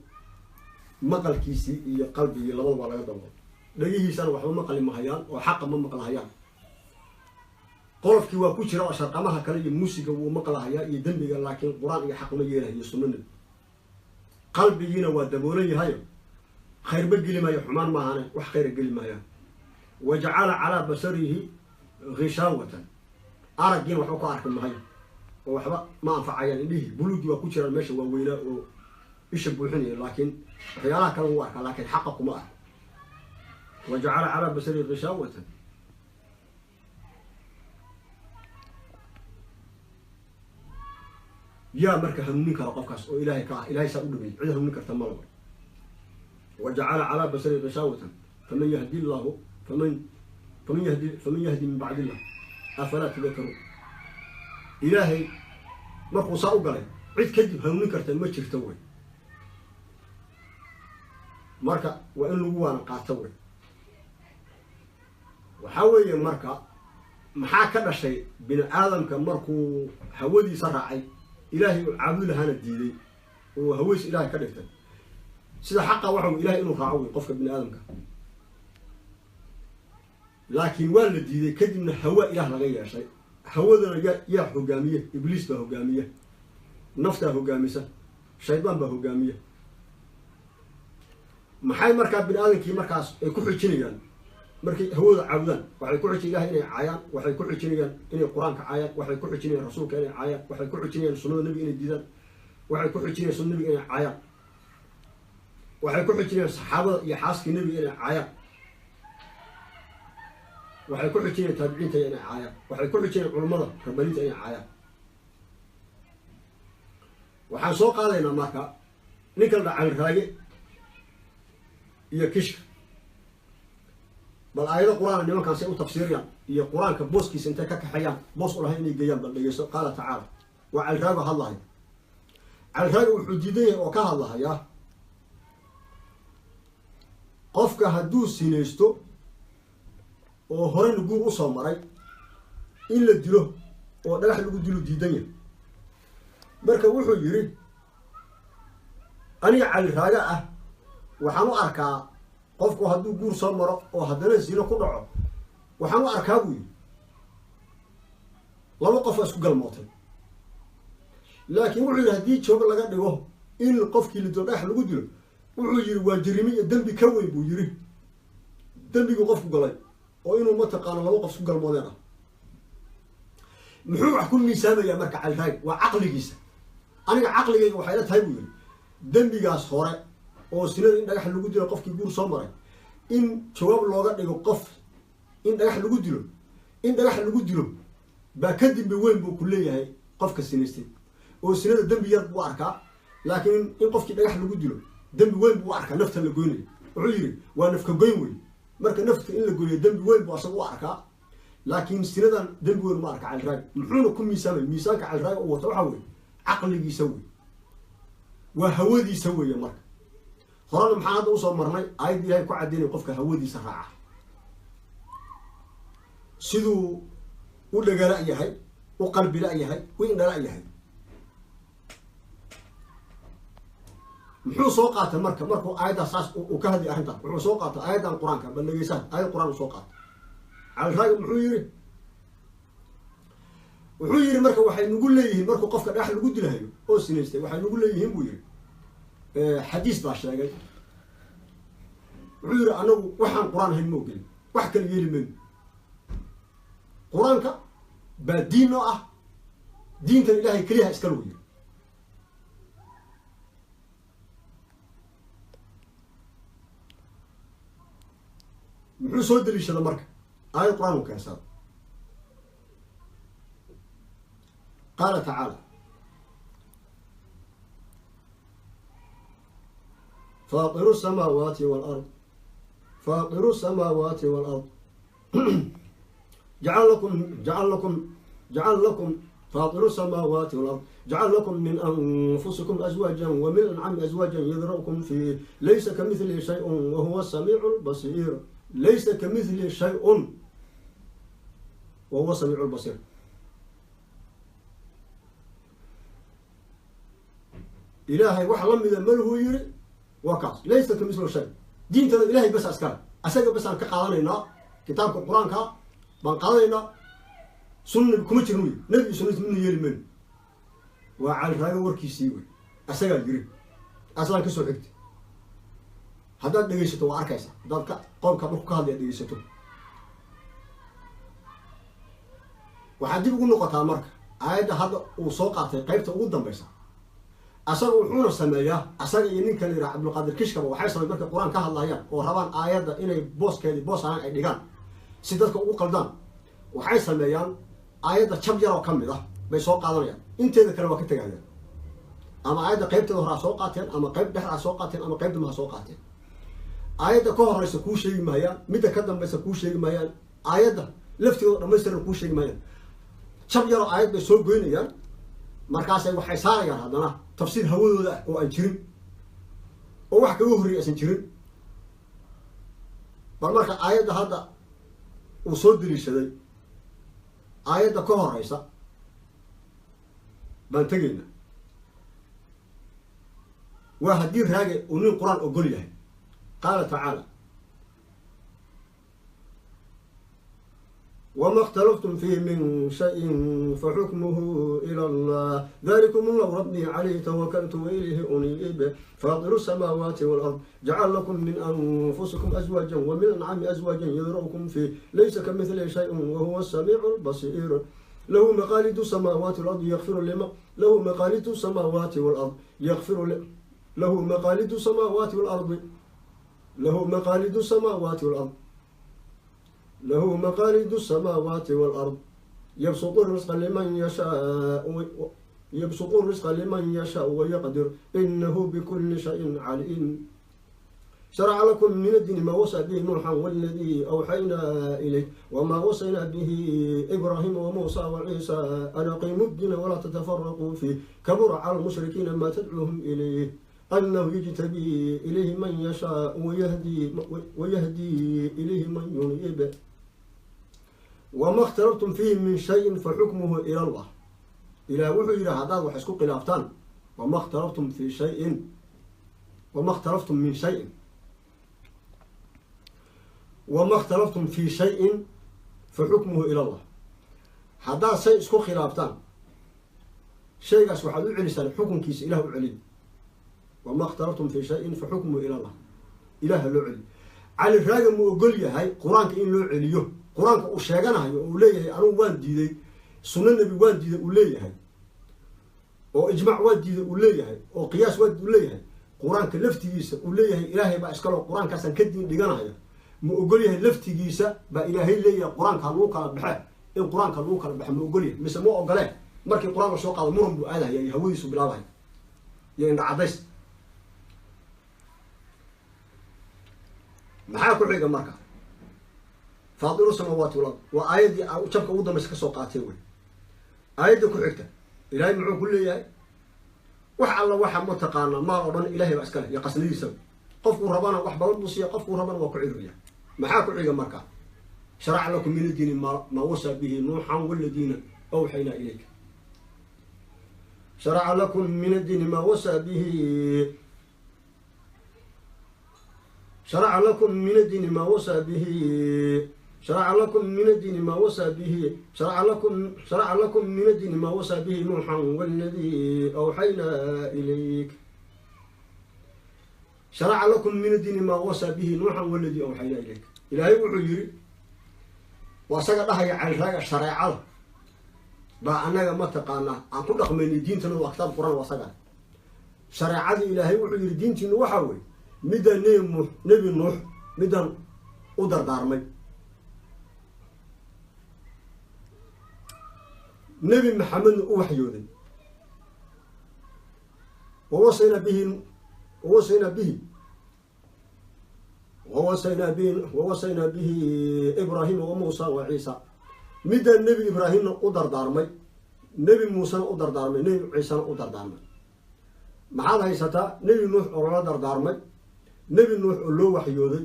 maqalkiisii iyo qalbigii labada waa laga daboolay. Dhegihiisana waxba maqli mahayaan oo xaqa ma maqlahayaan. Qolofkii waa ku jira oo sharqamaha kale iyo muusiga wuu maqlahayaa iyo dembiga, laakiin qur-aan iyo xaq ma yeelahayo sunna nebi. Qalbigiina waa daboolan yahayo, khayrba geli maayo, xumaan maahane wax khayra geli maayaan. Wa jacala calaa basarihi ghishaawatan, araggiina waxba ku arki mahayo oo waxba ma anfacayaan. Indhihii buluugii waa ku jiraan meesha waa weynaa oo isha buuxinaya, laakiin waxyaalaha kale wuu arkaa, laakiin xaqa kuma arko. Wa jacala calaa basarihi ghishaawatan. Yaa marka hanuunin kara qofkaas oo ilaahay ka ah, ilahay saa u dhameeyey, cid hanuunin karta malaba. Wa jacala calaa basarihi ghishaawatan faman yahdi llahu faman yahdi min bacdi illah afalaa tadakaruun. Ilaahay markuu saa u galay cid kadib hanuunin karta ma jirto wey. Marka waa in lagu waana qaato wey. Waxaa weeye marka maxaa ka dhashay bini aadamka markuu hawadiisa raacay, ilaahay uu caabudi lahaana diiday oo hawadiisa ilahay ka dhigtay? Sida xaqa waxa wey ilahay inuu raaco wey qofka bini aadamka, laakiin waa la diiday. Kadibna hawa ilaah laga yeeshay, hawadana yaa hogaamiye, ibliis baa hogaamiye, naftaa hogaamisa, shaydaan baa hogaamiye. Maxay markaa bini aadamkii markaas ay ku xijinayaan markay hawada caabudaan? Waxay ku xijin ilahay inay caayaan, waxay ku xijinayaan inay qur-aanka caayaan, waxay ku xijinayaan rasuulka inay caayaan, waxay ku xijinayaan sunnada nebiga inay diidaan, waxay ku xijinayaan sunna nebiga inay caayaan, waxay ku xijinayaan saxaabada iyo xaaskii nebiga inay caayaan, waxay ku xijinayaan taabiciinta inay caayaan, waxay ku xijinayaan culummada rabbaniinta inay caayaan. Waxaan soo qaadaynaa marka ninka la dha Caliraage iyo Kishka, bal aayado qur-aana nimankaan say u tafsiiriyaan iyo qur-aanka booskiisa intay ka kaxeeyaan boos u lahayn inay geeyaan. Bal dhegeyso. Qaala tacaala, waa Caliraago hadlahaya. Caliraago wuxuu diidan yahay oo ka hadlahayaa qofka hadduu sinaysto oo horeyna guur usoo maray in la dilo oo dhagax lagu dilo diidan yahay. Marka wuxuu yidhi aniga Caliraaga ah waxaan u arkaa qofku hadduu guur soo maro oo haddana zino ku dhaco, waxaan u arkaa buu yidhi laba qof waa isku galmootay. Laakiin wuxuu yidhi haddii joogo laga dhigo in qofkii la dilo dhagax lagu dilo, wuxuu yidhi waa jirimi iyo dembi ka weyn buu yidhi dembiguu qofku galay oo inuu mataqaano laba qof isku galmoodeen ah. Muxuu wax ku miisaamayaa marka Caliraag? Waa caqligiisa. Aniga caqligayga waxay la tahay buu yidhi dembigaas hore oo sinada in dhagax lagu dilo qofkii guur soo maray in jawaab looga dhigo qof in dhagax lagu dilo, in dhagax lagu dilo baa ka dembi weyn buu ku leeyahay qofka sinaystay. Oo sinada dembi yar buu arkaa, laakiin in qofkii dhagax lagu dilo dembi weyn buu u arkaa, nafta la goynayo. Wuxuu yidhi waa nafka goyn wey, marka nafta in la goynayo dembi weyn buu asaga u arkaa, laakiin sinadan dembi weyn ma arka Caliraag. Muxuuna ku miisaamay? Miisaanka Caliraag u wato waxaa wey caqligiisa wey, waa hawadiisa weeye. Marka horena maxaan hadda usoo marnay? Aayadda ilahay ku caddaynaya qofka hawadiisa raaca siduu u dhagala yahay U qalbi la-yahay, u indhala yahay. Muxuu soo qaatay marka markuu aayaddaa saas uu ka hadlay arrintan? Wuxuu soo qaatay aayaddan Qur-aanka. Bal dhegeysaan, aayad Qur-aan uu soo qaatay Cali Raagi. Muxuu yiri? Wuxuu yidhi marka waxay nagu leeyihiin, markuu qofka dhagax lagu dilahayo oo sinaystay, waxay nagu leeyihiin buu yidhi, xadiis baa sheegay. Wuxuu yidhi anagu waxaan Qur-aan ahayn ma ogelin, wax kala yeeli mayno, Qur-aanka baa diin noo ah, diintan Ilahay keliyaha iska lagu yiri. Muxuu soo daliishada marka? Aayad Qur-aan uu keensada. Qaala tacaala: faatiru samaawaati walard, faatiru samaawaati walard, jacal lakum, jacal lakum, jacal lakum, faatiru samaawaati walard, jacal lakum min anfusikum azwaajan wa min ancami azwaajan yadra'ukum fiih, laysa kamithlihi shayun wahuwa samiicu lbasiir, laysa kamithlihi shayun wahuwa samiicu lbasiir. Ilaahay wax la mida malhuu yiri, waa kaas, laysa kamithlu shay. Diintana Ilahay bas iskale, asaga bas aan ka qaadanaynaa, kitaabka Qur-aanka baan qaadanaynaa, sunna kuma jirno wy, nebi sunnadiis midna yeeli mayno. Waa Cali Raago warkiisii wey, asagaa yiri, aslaan kasoo xigta. Haddaad dhegeysato waa arkaysa, haddaad ka qowlka marku ka hadlaya dhegeysato. Waxaad dib ugu noqotaa marka aayadda hadda uu soo qaatay qaybta ugu dambaysa. Asaga wuxuuna sameeyaa, asaga iyo ninka la yidhaha Cabdulqaadir Kishkaba, waxay samey markay Qur-aan ka hadlayaan oo rabaan aayadda inay booskeedii boos ahaan ay dhigaan si dadka ugu qaldaan, waxay sameeyaan aayadda jab yaroo ka mid ah bay soo qaadanayaan, inteeda kale waa ka tegayaan. Ama aayadda qaybteeda hore ha soo qaateen, ama qayb dhexda ha soo qaateen, ama qayb dambe ha soo qaateen, aayadda ka horeysa kuu sheegi maayaan, midda ka dambaysa kuu sheegi maayaan, aayadda laftigooda dhamaystiran kuu sheegi maayaan. Jab yaroo aayad bay soo goynayaan, markaasay waxay saarayaan haddana tafsiir hawadooda ah oo aan jirin, oo wax kaga horreeyay aysan jirin. Bal marka aayadda hadda uu soo daliishaday aayadda ka horeysa baan tegaynaa. Waa haddii Raage uu nin Qur-aan ogol yahay. Qaala tacaala: wma اkhtalaftum fiih min shayin faxukmuhu ilى اllah, dalikum allahu rabbii calayhi tawakaltu wailayhi uniib, faatiru الsamaawaati wاlard, jacal lakum min anfusikum azwaaja wa min ancami azwaaja yadra'ukum fiih, laysa kamithlihi shayun wahuwa samiicu lbasiir, lahu maqaalidu samaawaati walard yakfiru lima, lahu maqaalidu samaawaati walard yakfiru, lahu maqaalidu samaawaati walardi, lahu maqaalidu samaawaati walard, lahu maqaalidu الsamaawaati wاlard, yabsutu risqa liman yashaa, yabsutu risqa liman yashaau wayaqdir, inahu bikuli shayin caliim, sharaca lakum min addiini maa wasaa bihi Nuuxan waladii awxaynaa ilayk wamaa wasaynaa bihi Ibraahima wamuusa waciisa, an aqiimu ddiina walaa tatafaraquu fiih, kabura cala lmushrikiina maa tadcuuhum ilayh, anahu yujtabii ilayhi man yashaa wayahdii ilayhi man yuniib, wama اkhtalaftum fiihi min shayin faxukmuhu ila allah. Ilaah wuxuu yidhi haddaad wax isku khilaaftaan, wama اkhtalaftum fi shayin, wama اkhtalaftum min shayin, wama اkhtalaftum fi shayin faxukmuhu ila allah. Haddaad shay isku khilaaftaan, shaygaas waxaad u celisaan xukunkiisa Ilah u celiy. Wama اkhtalaftum fi shayin faxukmuhu ila allah, Ilaha loo celiyo. Cali Raaga mu ogol yahay Qur-aanka in loo celiyo? Qur-aanka uu sheeganahayo oo uu leeyahay anugu waan diiday sunno nebi, waan diiday uu leeyahay, oo ijmaac waa diiday uu leeyahay, oo qiyaas waa uu leeyahay, Qur-aanka laftigiisa uu leeyahay Ilaahay baa iskaloo, Qur-aankaasaan ka diin dhiganahaya, ma ogol yahay? Laftigiisa baa Ilaahay leeyahay Qur-aanka ha lagu kala baxe, in Qur-aanka lagu kala baxe ma ogol yahay mise ma ogolee? Markii Qur-aan la soo qaado muran buu aadahaya iyo hawadiisu bilaabahaya iyo indha cadays. Maxaa ku xiga marka? Faatiru samaawaati walard waa aayaddii jabka ugu dambaysa kasoo qaatay wey. Aayadda ku xigta Ilaahay muxuu ku leeyahay? Wax alla waxa mataqaanaa maal oo dhan Ilahay baa iska leh iyo qasnadiisaba, qofkuu rabana wax badan buu siiya, qofkuu rabana waa ku ciriya. Maxaa ku xiga marka? Sharaca lakum min adiini maa wasaa bihi Nuuxan waladiina awxaynaa ilayka. Sharaca lakum min addiini maa wasaa bihi, sharaca lakum min addiini maa wasaa bihi, sharaca lakum min addiini maa wasaa bihi, sharaca lakum min addiini maa wasaa bihi nuuxan waladii awxaynaa ilayk. Sharaca lakum min addiini maa wasaa bihi nuuxan waladii awxaynaa ilayk. Ilaahay wuxuu yiri, waa isaga dhahaya Caliraaga, shareecada baa annaga mataqaanaa aan ku dhaqmaynay, diintana waa kitaab Qur-aan. Waa isaga shareecadii. Ilaahay wuxuu yidhi, diintiinu waxaa wey midaan Nebi Nuux midaan u dardaarmay, Nebi Maxamedna u waxyooday. Wawasaynaa bihi, wawasaynaa bihi, wawasaynaa bihi, wawasaynaa bihi Ibraahima wa Muusa wa Ciisa. Midaan Nebi Ibraahimna u dardaarmay, Nebi Muusena u dardaarmay, Nebi Ciisena u dardaarmay. Maxaad haysataa? Nebi Nuux oo lala dardaarmay, Nebi Nuux oo loo waxyooday,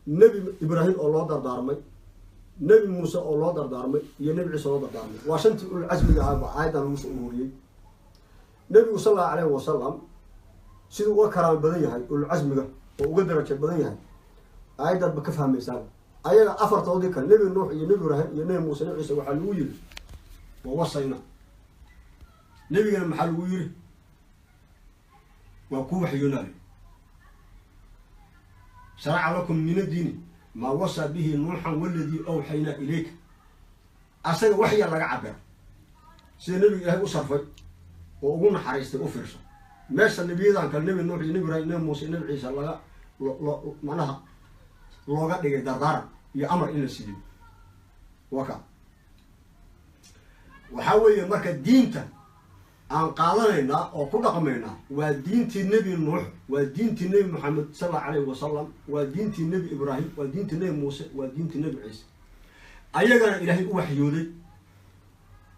Nebi Ibraahim oo loo dardaarmay, Nebi Muuse oo loo dardaarmay iyo Nebi Ciise oo loo dardaarmay. Waa shantii ulul casmiga ahaa baa aayaddan lagu soo ururiyey. Nebigu sal allahu alayhi wasalam siduu uga karaamo badan yahay ulul casmiga oo uga darajo badan yahay, aayaddaad ba ka fahmaysaan. Ayaga afartoodii kale, Nebi Nuux iyo Nebi Ibraahim iyo Nebi Muuse, Nebi Ciise, waxaa lagu yiri wawasayna. Nebigana maxaa lagu yiri? Waa ku waxyoonaayo. Sharaca lakum min addiini maa wasaa bihi nuuxan waladii awxaynaa ilayka. Asaga waxyaa laga cabira. Sida nebiga Ilaahay u sarfay oo ugu naxariistay u fiirso. Meesha nebiyadan kale, Nebi Nuux iyo Nebi Ibraahim, Nebi Muuse iyo Nebi Ciise, laga lo macnaha looga dhigay dardaaran iyo amar in la siiyo. Waa ka waxaa weeye marka diinta aan qaadanaynaa oo ku dhaqmaynaa waa diintii Nebi Nuux, waa diintii Nebi Maxamed sal allahu alayhi wasalam, waa diintii Nebi Ibraahim, waa diintii Nebi Muuse, waa diintii Nebi Ciise. Ayagana Ilaahay u waxyooday.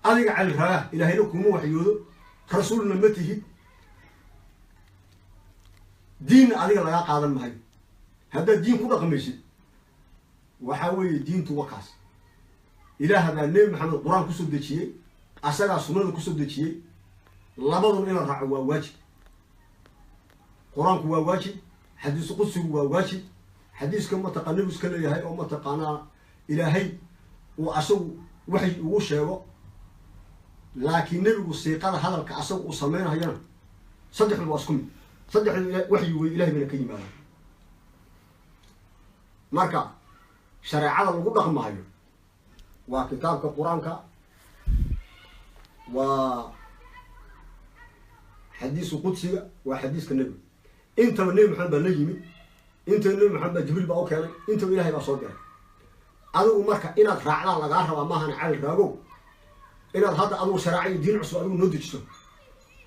Adiga Cali Ragaa Ilaahayna kuma waxyoodo, rasuulna ma tihid, diinna adiga lagaa qaadan mahayo. Haddaad diin ku dhaqmaysid, waxaa weeye diintu wakaas. Ilaah baa Nebi Maxamed Qur-aan kusoo dejiyey, asagaa sunnada kusoo dejiyey. Labadun in la raaco waa waajib. Qur-aanku waa waajib, xadiisu qudsigu waa waajib, xadiiska mataqaa nebigu iska leeyahay oo mataqaanaa Ilaahay uu asagu waxy ugu sheego, laakiin nebigu siiqada hadalka asagu uu sameynayana, saddexdu waa isku mid. Saddexdu waxyi wey, Ilahay bayna ka yimaada. Marka shareecada lagu dhaqmahayo waa kitaabka Qur-aanka, waa xadiisu qudsiga, waa xadiiska nebiga. Intaba Nebi Maxamed baa la yimid, intaba Nebi Maxamed baa Jibriil baa u keenay, intaba Ilahay baa soo diray. Adigu marka inaad raacdaa lagaa rabaa, maahana Cali Raagow inaad hadda adigu shareeca iyo diin cusub adigu noo dejiso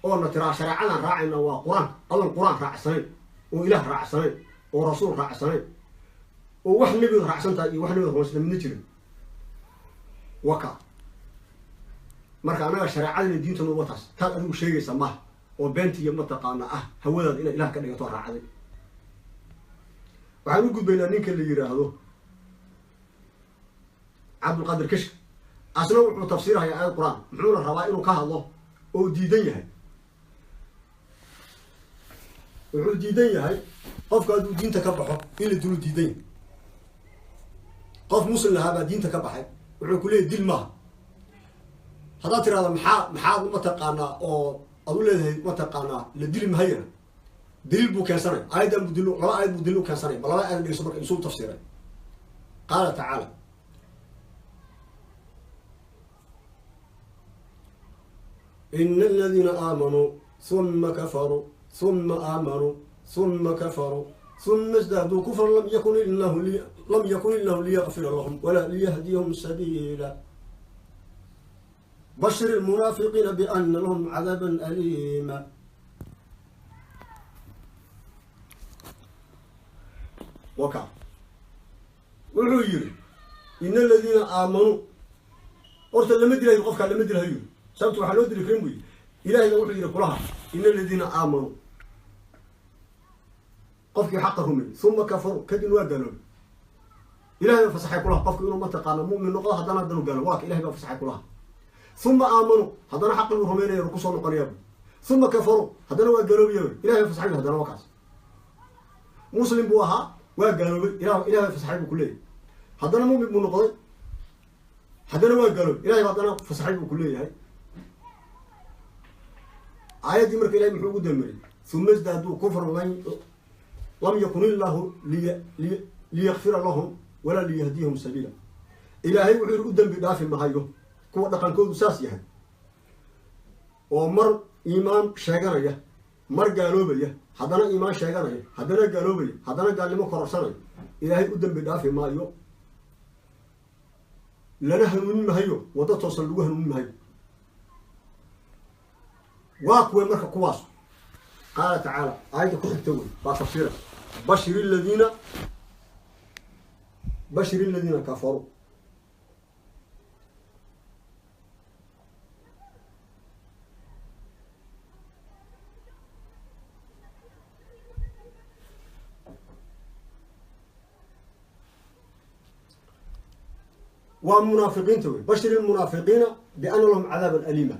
oo na tiraa shareecadan raacayna waa Qur-aanka, adoon Qur-aan raacsanayn oo Ilaah raacsanayn oo rasuul raacsanayn oo wax nebigood raacsan tahay iyo wax nebigood rumaysna midna jirin. Waka marka annaga shareecadina diintana wataas taad adigu sheegaysa maaha oo beentiiyo mataqaana ah hawadaada inaad Ilaah ka dhigato raacday. Waxaan u gudbaynaa ninka la yiraahdo Cabdulqaadir Kishka. Asna wuxuu tafsiirhayaa aayad Qur-aan, muxuuna rabaa inuu ka hadlo oo diidan yahay. Wuxuu diidan yahay qofka hadduu diinta ka baxo in la dilo diidan yahay. Qof muslim lahaa baa diinta ka baxay, wuxuu ku leeyahy dil maaha. Haddaad tirahdo maxaad mataqaanaa oo aad u leedahay mataqaanaa la dili mahayana, daliil buu keensanay. Aayaddan buu dil, laba aayad buu daliil u keensanay. Ba laba aayad dhegeyso marka insuu tafsiiray. Qaala tacaala: ina aladiina aamanuu huma kafaruu huma aamanuu huma kafaruu huma isdaaduu kufran lam yakun illahu liyakfira lahum walaa liyahdiyahum sabiila bashir ilmunaafiqiina biana lahum cadaaban aliima. Waka wuxuu yiri ina aladiina aamanuu, horta lama dilayo qofkaa, lama dilahayo yiri. Sababta waxaa loo dili karin bu yiri, Ilahayna wuxuu yihi kulaha ina aladiina aamanuu, qofkii xaqa rumey, uma kafaruu, kadibna waa gaaloobay. Ilahay baa fasaxay kulaha qofku inuu mataqaana mu'min noqdo, haddana haddanu gaalo. Waa ka Ilahay baa fasaxay kulaha. Uma aamanuu, haddana xaqii buu rumaynaya, kusoo noqonaya bu. Uma kafaruu, haddana waa gaaloobaya. Ilahay fasaxay bu, haddana waa kaas. Muslim buu ahaa, waa gaaloobay, Ilahay fasaxay buu kuleeyahay. Haddana mumin buu noqday, haddana waa gaaloobay, Ilahay ba haddana fasaxay buu kuleeyahay. Aayaddii marka Ilahay muxuu ugu damariyey? Uma isdaaduu kufran lam yakun illaahu liyakfira lahum walaa liyahdiyahum sabiila. Ilaahay wuxuu yihi u dembi dhaafi mahayo kuwa dhaqankoodu saas yahay, oo mar iimaan sheeganaya, mar gaaloobaya, haddana iimaan sheeganaya, haddana gaaloobaya, haddana gaalnimo kororsanaya. Ilaahay u dembi dhaafi maayo, lana hanuunin mahayo, waddo toosan lagu hanuunin mahayo. Waa kuwe marka kuwaas? Qaala tacaala, aayadda ku xigta wey baa tafsiira. Bashir aladiina kafaruu. Waa munaafiqiinta wey. Bashir ilmunaafiqiina biana lahum cadaaban aliima.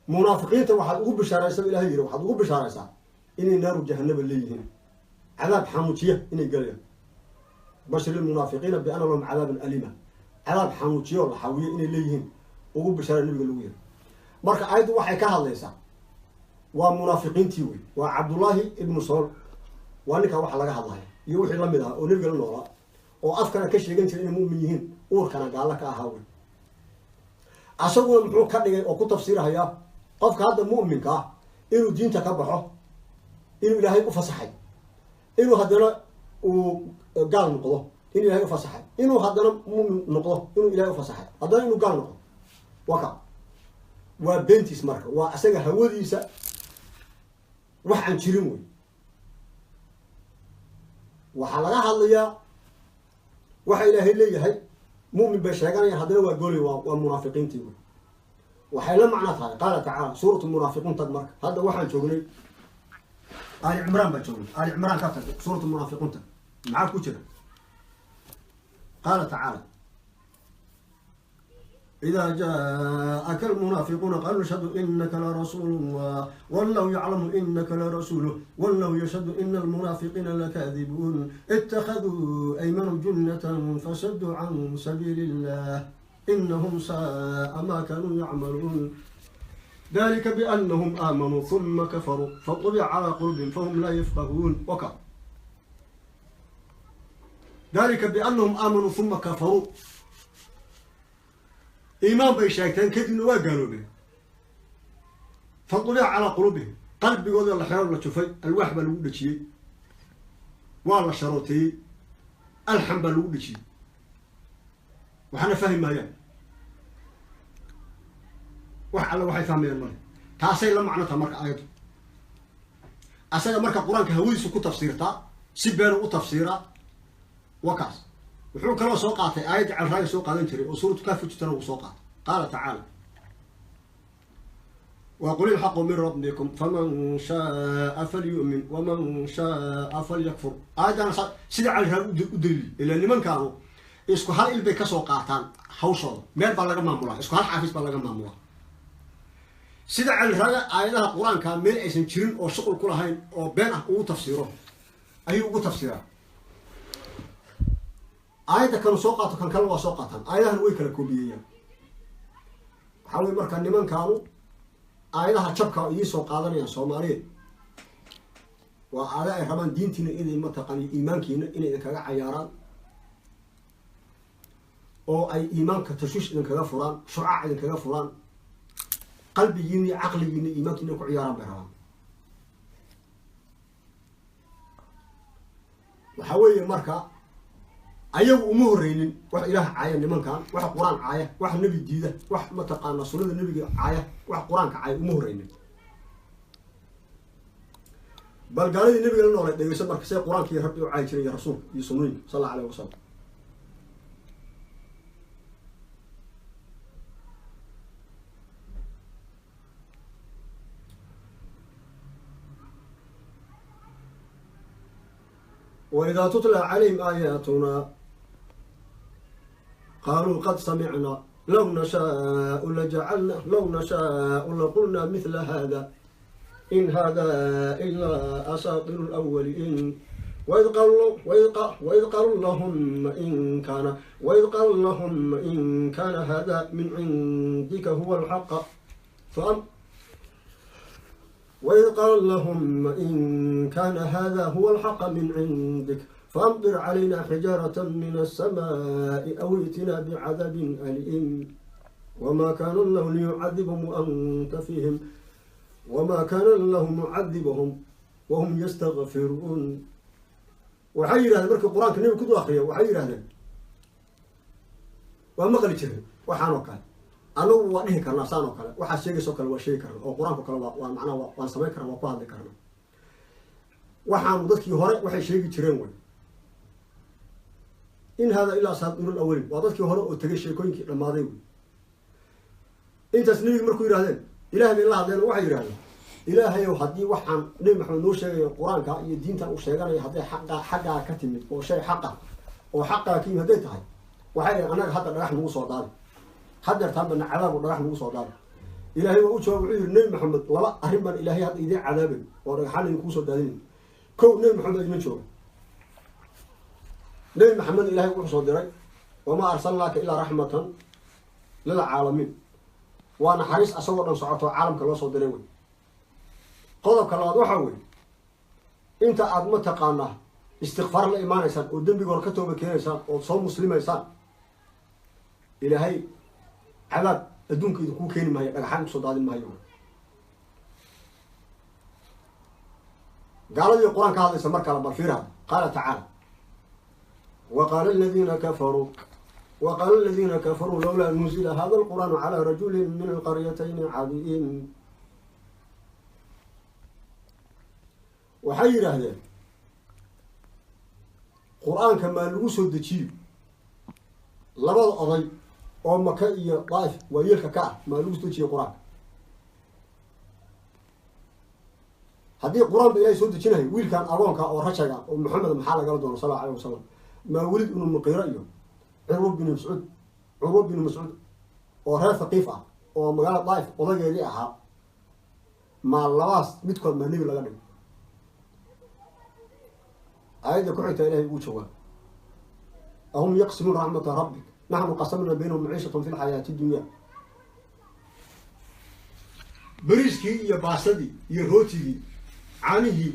Munaafiqiinta waxaad ugu bishaaraysaa, Ilahay yiri, waxaad ugu bishaaraysaa inay naaru jahanaba leeyihiin, cadaab xanuujiya inay galayaan. Bashir ilmunaafiqiina biana lahum cadaaban aliima, cadaab xanuujiya oo la xawiyo inay leeyihiin ugu bishaara nabiga lagu yiri. Marka aayaddu waxay ka hadlaysaa waa munaafiqiintii wey. Waa Cabdullaahi ibnu Salool, waa ninkaa waxa laga hadlaya iyo wixii lamid ahaa oo nabiga la noolaa, oo afkana ka sheegan jiray inay mu'min yihiin, uurkana gaalla ka ahaa wey. Asaguna muxuu ka dhigay oo ku tafsiirahayaa? Qofka hadda mu'minka ah inuu diinta ka baxo inuu Ilaahay u fasaxay, inuu haddana uu gaal noqdo inuu Ilahay u fasaxay, inuu haddana mu'min noqdo inuu Ilahay u fasaxay, haddana inuu gaal noqdo. Waka waa beentiis. Marka waa isaga hawadiisa, wax aan jirin wey. Waxaa laga hadlayaa waxa Ilaahay leeyahay mu'min bay sheeganayaan, haddana waa goolay. Waa munaafiqiintii wey. Waxay la macno tahay qaala tacaala, suuratu munaafiqiin tag. Marka hadda waxaan joognay Aali Cimraan baan joognay. Aali Cimraan ka tag, suuratu munaafiqiin tag. Maxaa ku jira? Qaala tacaala: إذا جاءك المنافقون قالوا نشهد إنك لرسول الله والله يعلم إنك لرسوله والله يشهد إن المنافقين لكاذبون اتخذوا أيمانهم جنة فصدوا عن سبيل الله إنهم ساء ما كانوا يعملون ذلك بأنهم آمنوا ثم كفروا فطبع على قلوبهم فهم لا يفقهون. وكا ذلك بأنهم آمنوا ثم كفروا. Iimaan bay sheegteen, kadibna waa gaaloobeen. Fatubica calaa quluubihim, qalbigooda la xero, la jufay, alwaax baa lagu dhejiyey, waa la sharooteeyey, alxam baa lagu dhejiyey, waxna fahmi maayaan. Wax alle waxay fahmayaan male. Taasay la macno taha marka aayaddu. Asaga marka Qur-aanka hawadiisu ku tafsiirtaa, si beenu u tafsiiraa. Wakaas wuxuu kaloo soo qaatay aayadda Calraaga soo qaadan jiray oo suuratu Kaafi jirtana uu soo qaatay. Qaala tacaala: وقل الحق من ربكم فمن شاء فليؤمن ومن شاء فليكفر. Aayaddan sida Calraag u daliili ilaa nimankaanu isku hal il bay kasoo qaataan hawshooda, meel baa laga maamulaa, isku hal xaafis baa laga maamulaa. Sida Caliraaga aayadaha Qur-aanka meel aysan jirin oo shuqul ku lahayn oo been ah ugu tafsiiro ayuu ugu tafsiraa. Aayadda kanu soo qaato, kan kale waa soo qaataan, aayadahan way kala koobiyeeyaan. Waxaa wey marka nimankaanu aayadaha jabka idiin soo qaadanayaan Soomaaliyeed waa aada ay rabaan diintiina inay mataqaani iimaankiina inay idinkaga cayaaraan, oo ay iimaanka tashuush idinkaga furaan, shucaac idinkaga furaan, qalbigiina iyo caqligiina iimaankiina ku ciyaaraan bay rabaan. Waxaa weeye marka ayagu uma horreynin wax Ilaah caaya nimankan, wax Qur-aan caaya, wax nebi diida, wax mataqaana sunnada nebiga caaya, wax Qur-aanka caaya uma horreynin. Bal gaaladii nebiga la noolay dhegeyso marka say Qur-aanka iyo Rabbi u caayi jiray iyo rasuulka iyo sunnooyinka sal alla alayh wasalam. وإذا تتلى عليهم آياتنا Qaaluu qad samicnaa low nashaau lajacalna low nashaau laqulnaa mithla hada in hada ilaa asaatiru lawaliin. وإذ قالوا اللهم إن كان وإذ قالوا اللهم إن كان هذا من عندك هو الحق وإذ قالوا اللهم إن كان هذا هو الحق من عندك فأمطر علينا حجارة من السماء أو ائتنا بعذاب أليم. وما كان الله ليعذبهم وأنت فيهم وما كان الله معذبهم وهم يستغفرون. Waxay yidhahdeen markii qur-aanka nebiga ku dul akriya, waxay yidhahdeen waa maqli jirin waxaan oo kale, anagu waa dhihi karnaa saan oo kale, waxaad sheegaysa o kale waa sheegi karna, oo qur-aanka o kale waa macnaha waan samayn karna, waa ku hadli karna. Waxaanu dadkii hore waxay sheegi jireen wey. In hada ilaa asaatiirul awalin, waa dadkii hore oo tegay sheekooyinkii dhammaaday wey. Intaas nebiga markuu yidhahdeen ilahay bay la hadleen oo waxay yidhahdeen ilaahayow haddii waxaan nebi Maxamed noo sheegayo qur-aanka iyo diintan uu sheeganayo hadday xaqa xaggaa ka timid oo shay xaqa oo xaqaa ka yimid hadday tahay, waxay dhaheen annaga hadda dhagax nagu soo daadi, haddeertaan bana cadaabu dhagax nagu soo daadi. Ilaahay waa u jawaab, wuxuu yidhi nebi Maxamed laba arrin baan ilaahay hadda idiin cadaabay oo dhagaxaan idin kuu soo daadinayn. Kow, nebi Maxamed idima jooga. Nebi Maxamed ilahay wuxuu soo diray wamaa arsalnaaka ilaa raxmatan lilcaalamiin, waa naxariis asagoo dhan socoto caalamka loo soo diray wey. Qodobka labaad waxaa weeye inta aad mataqaanaa istikfaar la imaanaysaan oo dembiga hor ka tooba keenaysaan ood soo muslimaysaan, ilaahay cadaab adduunka idinkuu keeni maayo, dhagaxaan kusoo daadin maayo. Gaaladii qur-aan ka hadlaysa mar kale bal fiirha. Qaala tacaala waqaala aladiina kafaruu waqaala aladiina kafaruu lawlaa nuzila hada alqur'aanu calaa rajulin min alqaryatayni cadiim. Waxay yidhaahdeen qur-aanka maa lagu soo dejiyo labada oday oo Maka iyo Daaif waayeelka ka ah, maa lagu soo dejiyo qur-aanka? Haddii qur-aan ba ilahay soo dejinayo, wiilkan agoonka oo rajaga oo Maxamed maxaa lagala doono sal allahu alayh wasalam? Maa Welid ibnu Muqiiro iyo Curwa binu Mascuud, Curwa binu Mascuud oo reer Thaqiif ah oo magaalada Daaif odageedii ahaa, maa labadaas midkood maa nebi laga dhigo? Aayadda ku xigtaa ilahay ugu jawaab ahum yaqsimuuna raxmata rabbik naxnu qasamna baynahum maciishatahum fi lxayaati dunya. Beriiskii iyo baasadii iyo rootigii caanihii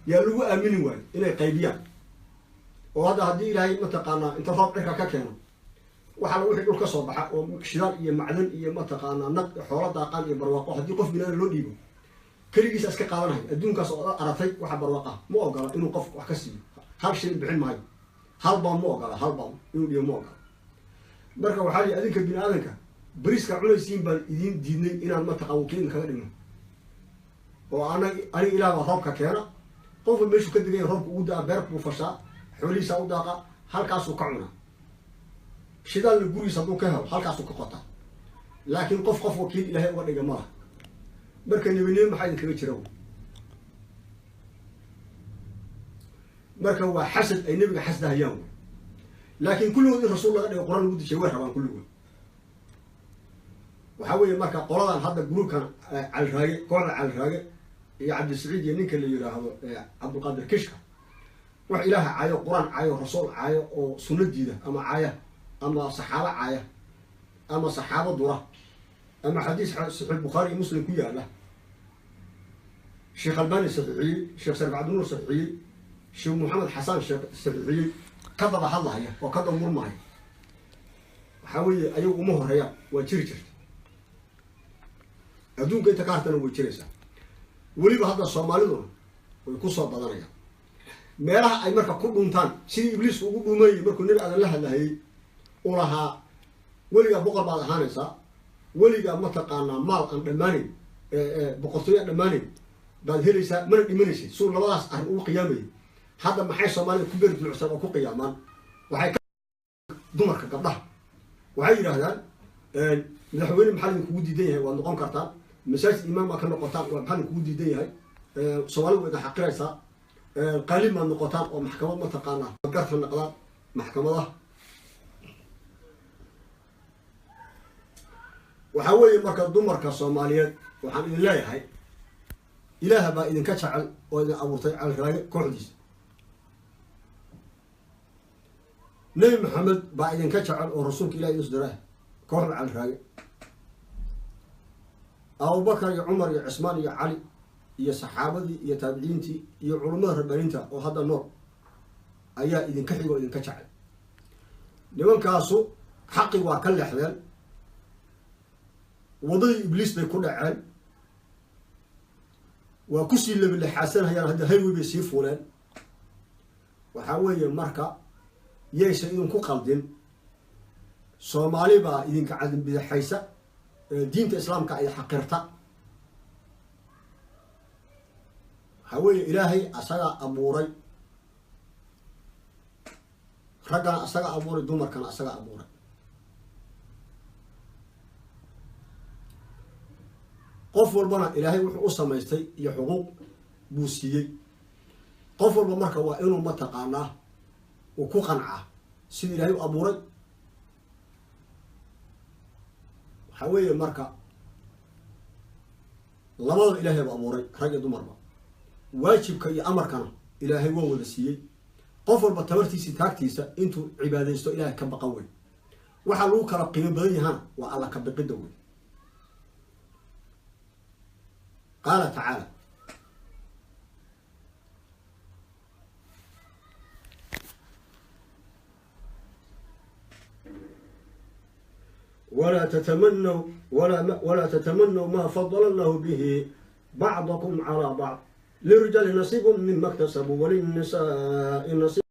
yaa lagu aamini waayo inay qaybiyaan, oo hadda haddii ilaahay mataqaanaa inta roob cirka ka keeno waxaa wixii dhul ka soo baxa oo shidaal iyo macdan iyo mataqaanaa naq xoolo daaqaan iyo barwaaqo, haddii qof binaadam loo dhiibo keligiisa iska qaadanayo adduunkaas oo aratay waxa barwaaqah, ma ogola inuu qof wax ka siiyo, hal shilin bixin maayo, hal baan ma ogola, hal baan inuu dhiibo ma ogola. Marka waxaa lihi adinka bini aadanka beriiska cunaysiin baan idiin diidnay inaan mataqaan wakiil idinkaga dhigno, oo ana aniga ilaah baa roobka keena, qofka meeshuu ka deganya roobka ugu daa, beer buu fashaa, xoolihiisa u daaqa, halkaasuu ka cunaa, shidaalna gurigiisa hadduu ka helo halkaasuu ka qotaa, laakiin qof wakiil ilaahay uga dhiga ma laha. Marka nebinimo maxaa idinkaga jira? Marka waa xasad ay nebiga xasdahayaan wey. Laakiin kulligood in rasuul laga dhigo qur-aan lagu dejiyay way rabaan kulligood. Waxaa weeye marka qoladan hadda gruubkan Caliraage, kooxda Caliraage iyo Cabdisaciid iyo ninka la yidhaahdo Cabdulqaadir Kishka, wax ilaaha caayo, qur-aan caayo, rasuul caayo, oo sunno diida ama caaya ama saxaabo caaya ama saxaabo dura ama xadiis Saxiix Bukhaari iyo Muslim ku yaala Sheekh Albani saxiixiyey, Sheekh Sarif Cabdinuur saxiixiyey, Sheekh Maxamed Xasan sheekh saxiixiyey, ka daba hadlahaya oo ka daba murmahaya, waxaa weeye ayagu uma horeeyaan, waa jiri jirta adduunka inta ka hartana way jiraysaa. Weliba hadda soomaaliduna way ku soo badanayaan meelaha ay marka ku dhuntaan, sidii ibliisku ugu dhuumayay markuu nebi Aadan la hadlahayey u lahaa weligaa boqor baad ahaanaysaa, weligaa mataqaanaa maal aan dhammaanayn, boqortooyo aan dhammaanayn baad helaysaa, mana dhimanaysid, suu labadaas arrin ugu qiyaamayay. Hadda maxay soomaalida ku beerdulucsan oo ku qiyaamaan? Waxay dumarka gabdhaha waxay yidhaahdaan madaxweyne maxaa idinkugu diidan yahay, waad noqon kartaan, masaajid imaam baad ka noqotaan, waa maxaa idinkugu diidan yahay, soomaalidu way idin xaqiraysaa, qaalib maad noqotaan oo maxkamad mataqaanaa garta naqdaan maxkamadaha. Waxaa weeye marka dumarka Soomaaliyeed waxaan idin leeyahay, Ilaah baa idinka jecel oo idin abuurtay Caliraage kooxdiisa. Nebi Maxamed baa idinka jecel oo rasuulka Ilahi idin soo diray kooxda Caliraage. Abubakar iyo Cumar iyo Cismaan iyo Cali iyo saxaabadii iyo taabiciintii iyo culummada rabbaaniinta oo hadda nool ayaa idinka xigo oo idinka jecel. Nimankaasu xaqi waa ka leexdeen, waddadii Ibliis bay ku dhaceen, waa kusii lebilexaasanhayaan, hadda highway bay sii fuuleen. Waxaa weeye marka yaysan idinku qaldin, Soomaali baa idinka cadinbidaxaysa, diinta islaamka ay xaqirta. Waxaa weeye Ilaahay asagaa abuuray raggana, asaga abuuray dumarkana, asaga abuuray. Qof walbana Ilaahay wuxuu u samaystay iyo xuquuq buu siiyey. Qof walba marka waa inuu mataqaanaa uu ku qancaa sida Ilaahay u abuuray. Waxaa weeye marka labadaba Ilaahay ba abuuray, rag iyo dumarba. Waajibka iyo amarkana Ilaahay waa wada siiyey. Qof walba tabartiisii taagtiisa intuu cibaadaysto Ilaahay ka baqan wey. Waxaa lagu kala qiimo badan yahana waa Alla ka biqidda wey. Qaala tacaala: walaa tatamanaw walaa tatamanaw maa fadala Allahu bihi bacdakum calaa bacd, lirijaali nasiibu mima ktasabuu walinnisaai nasiib.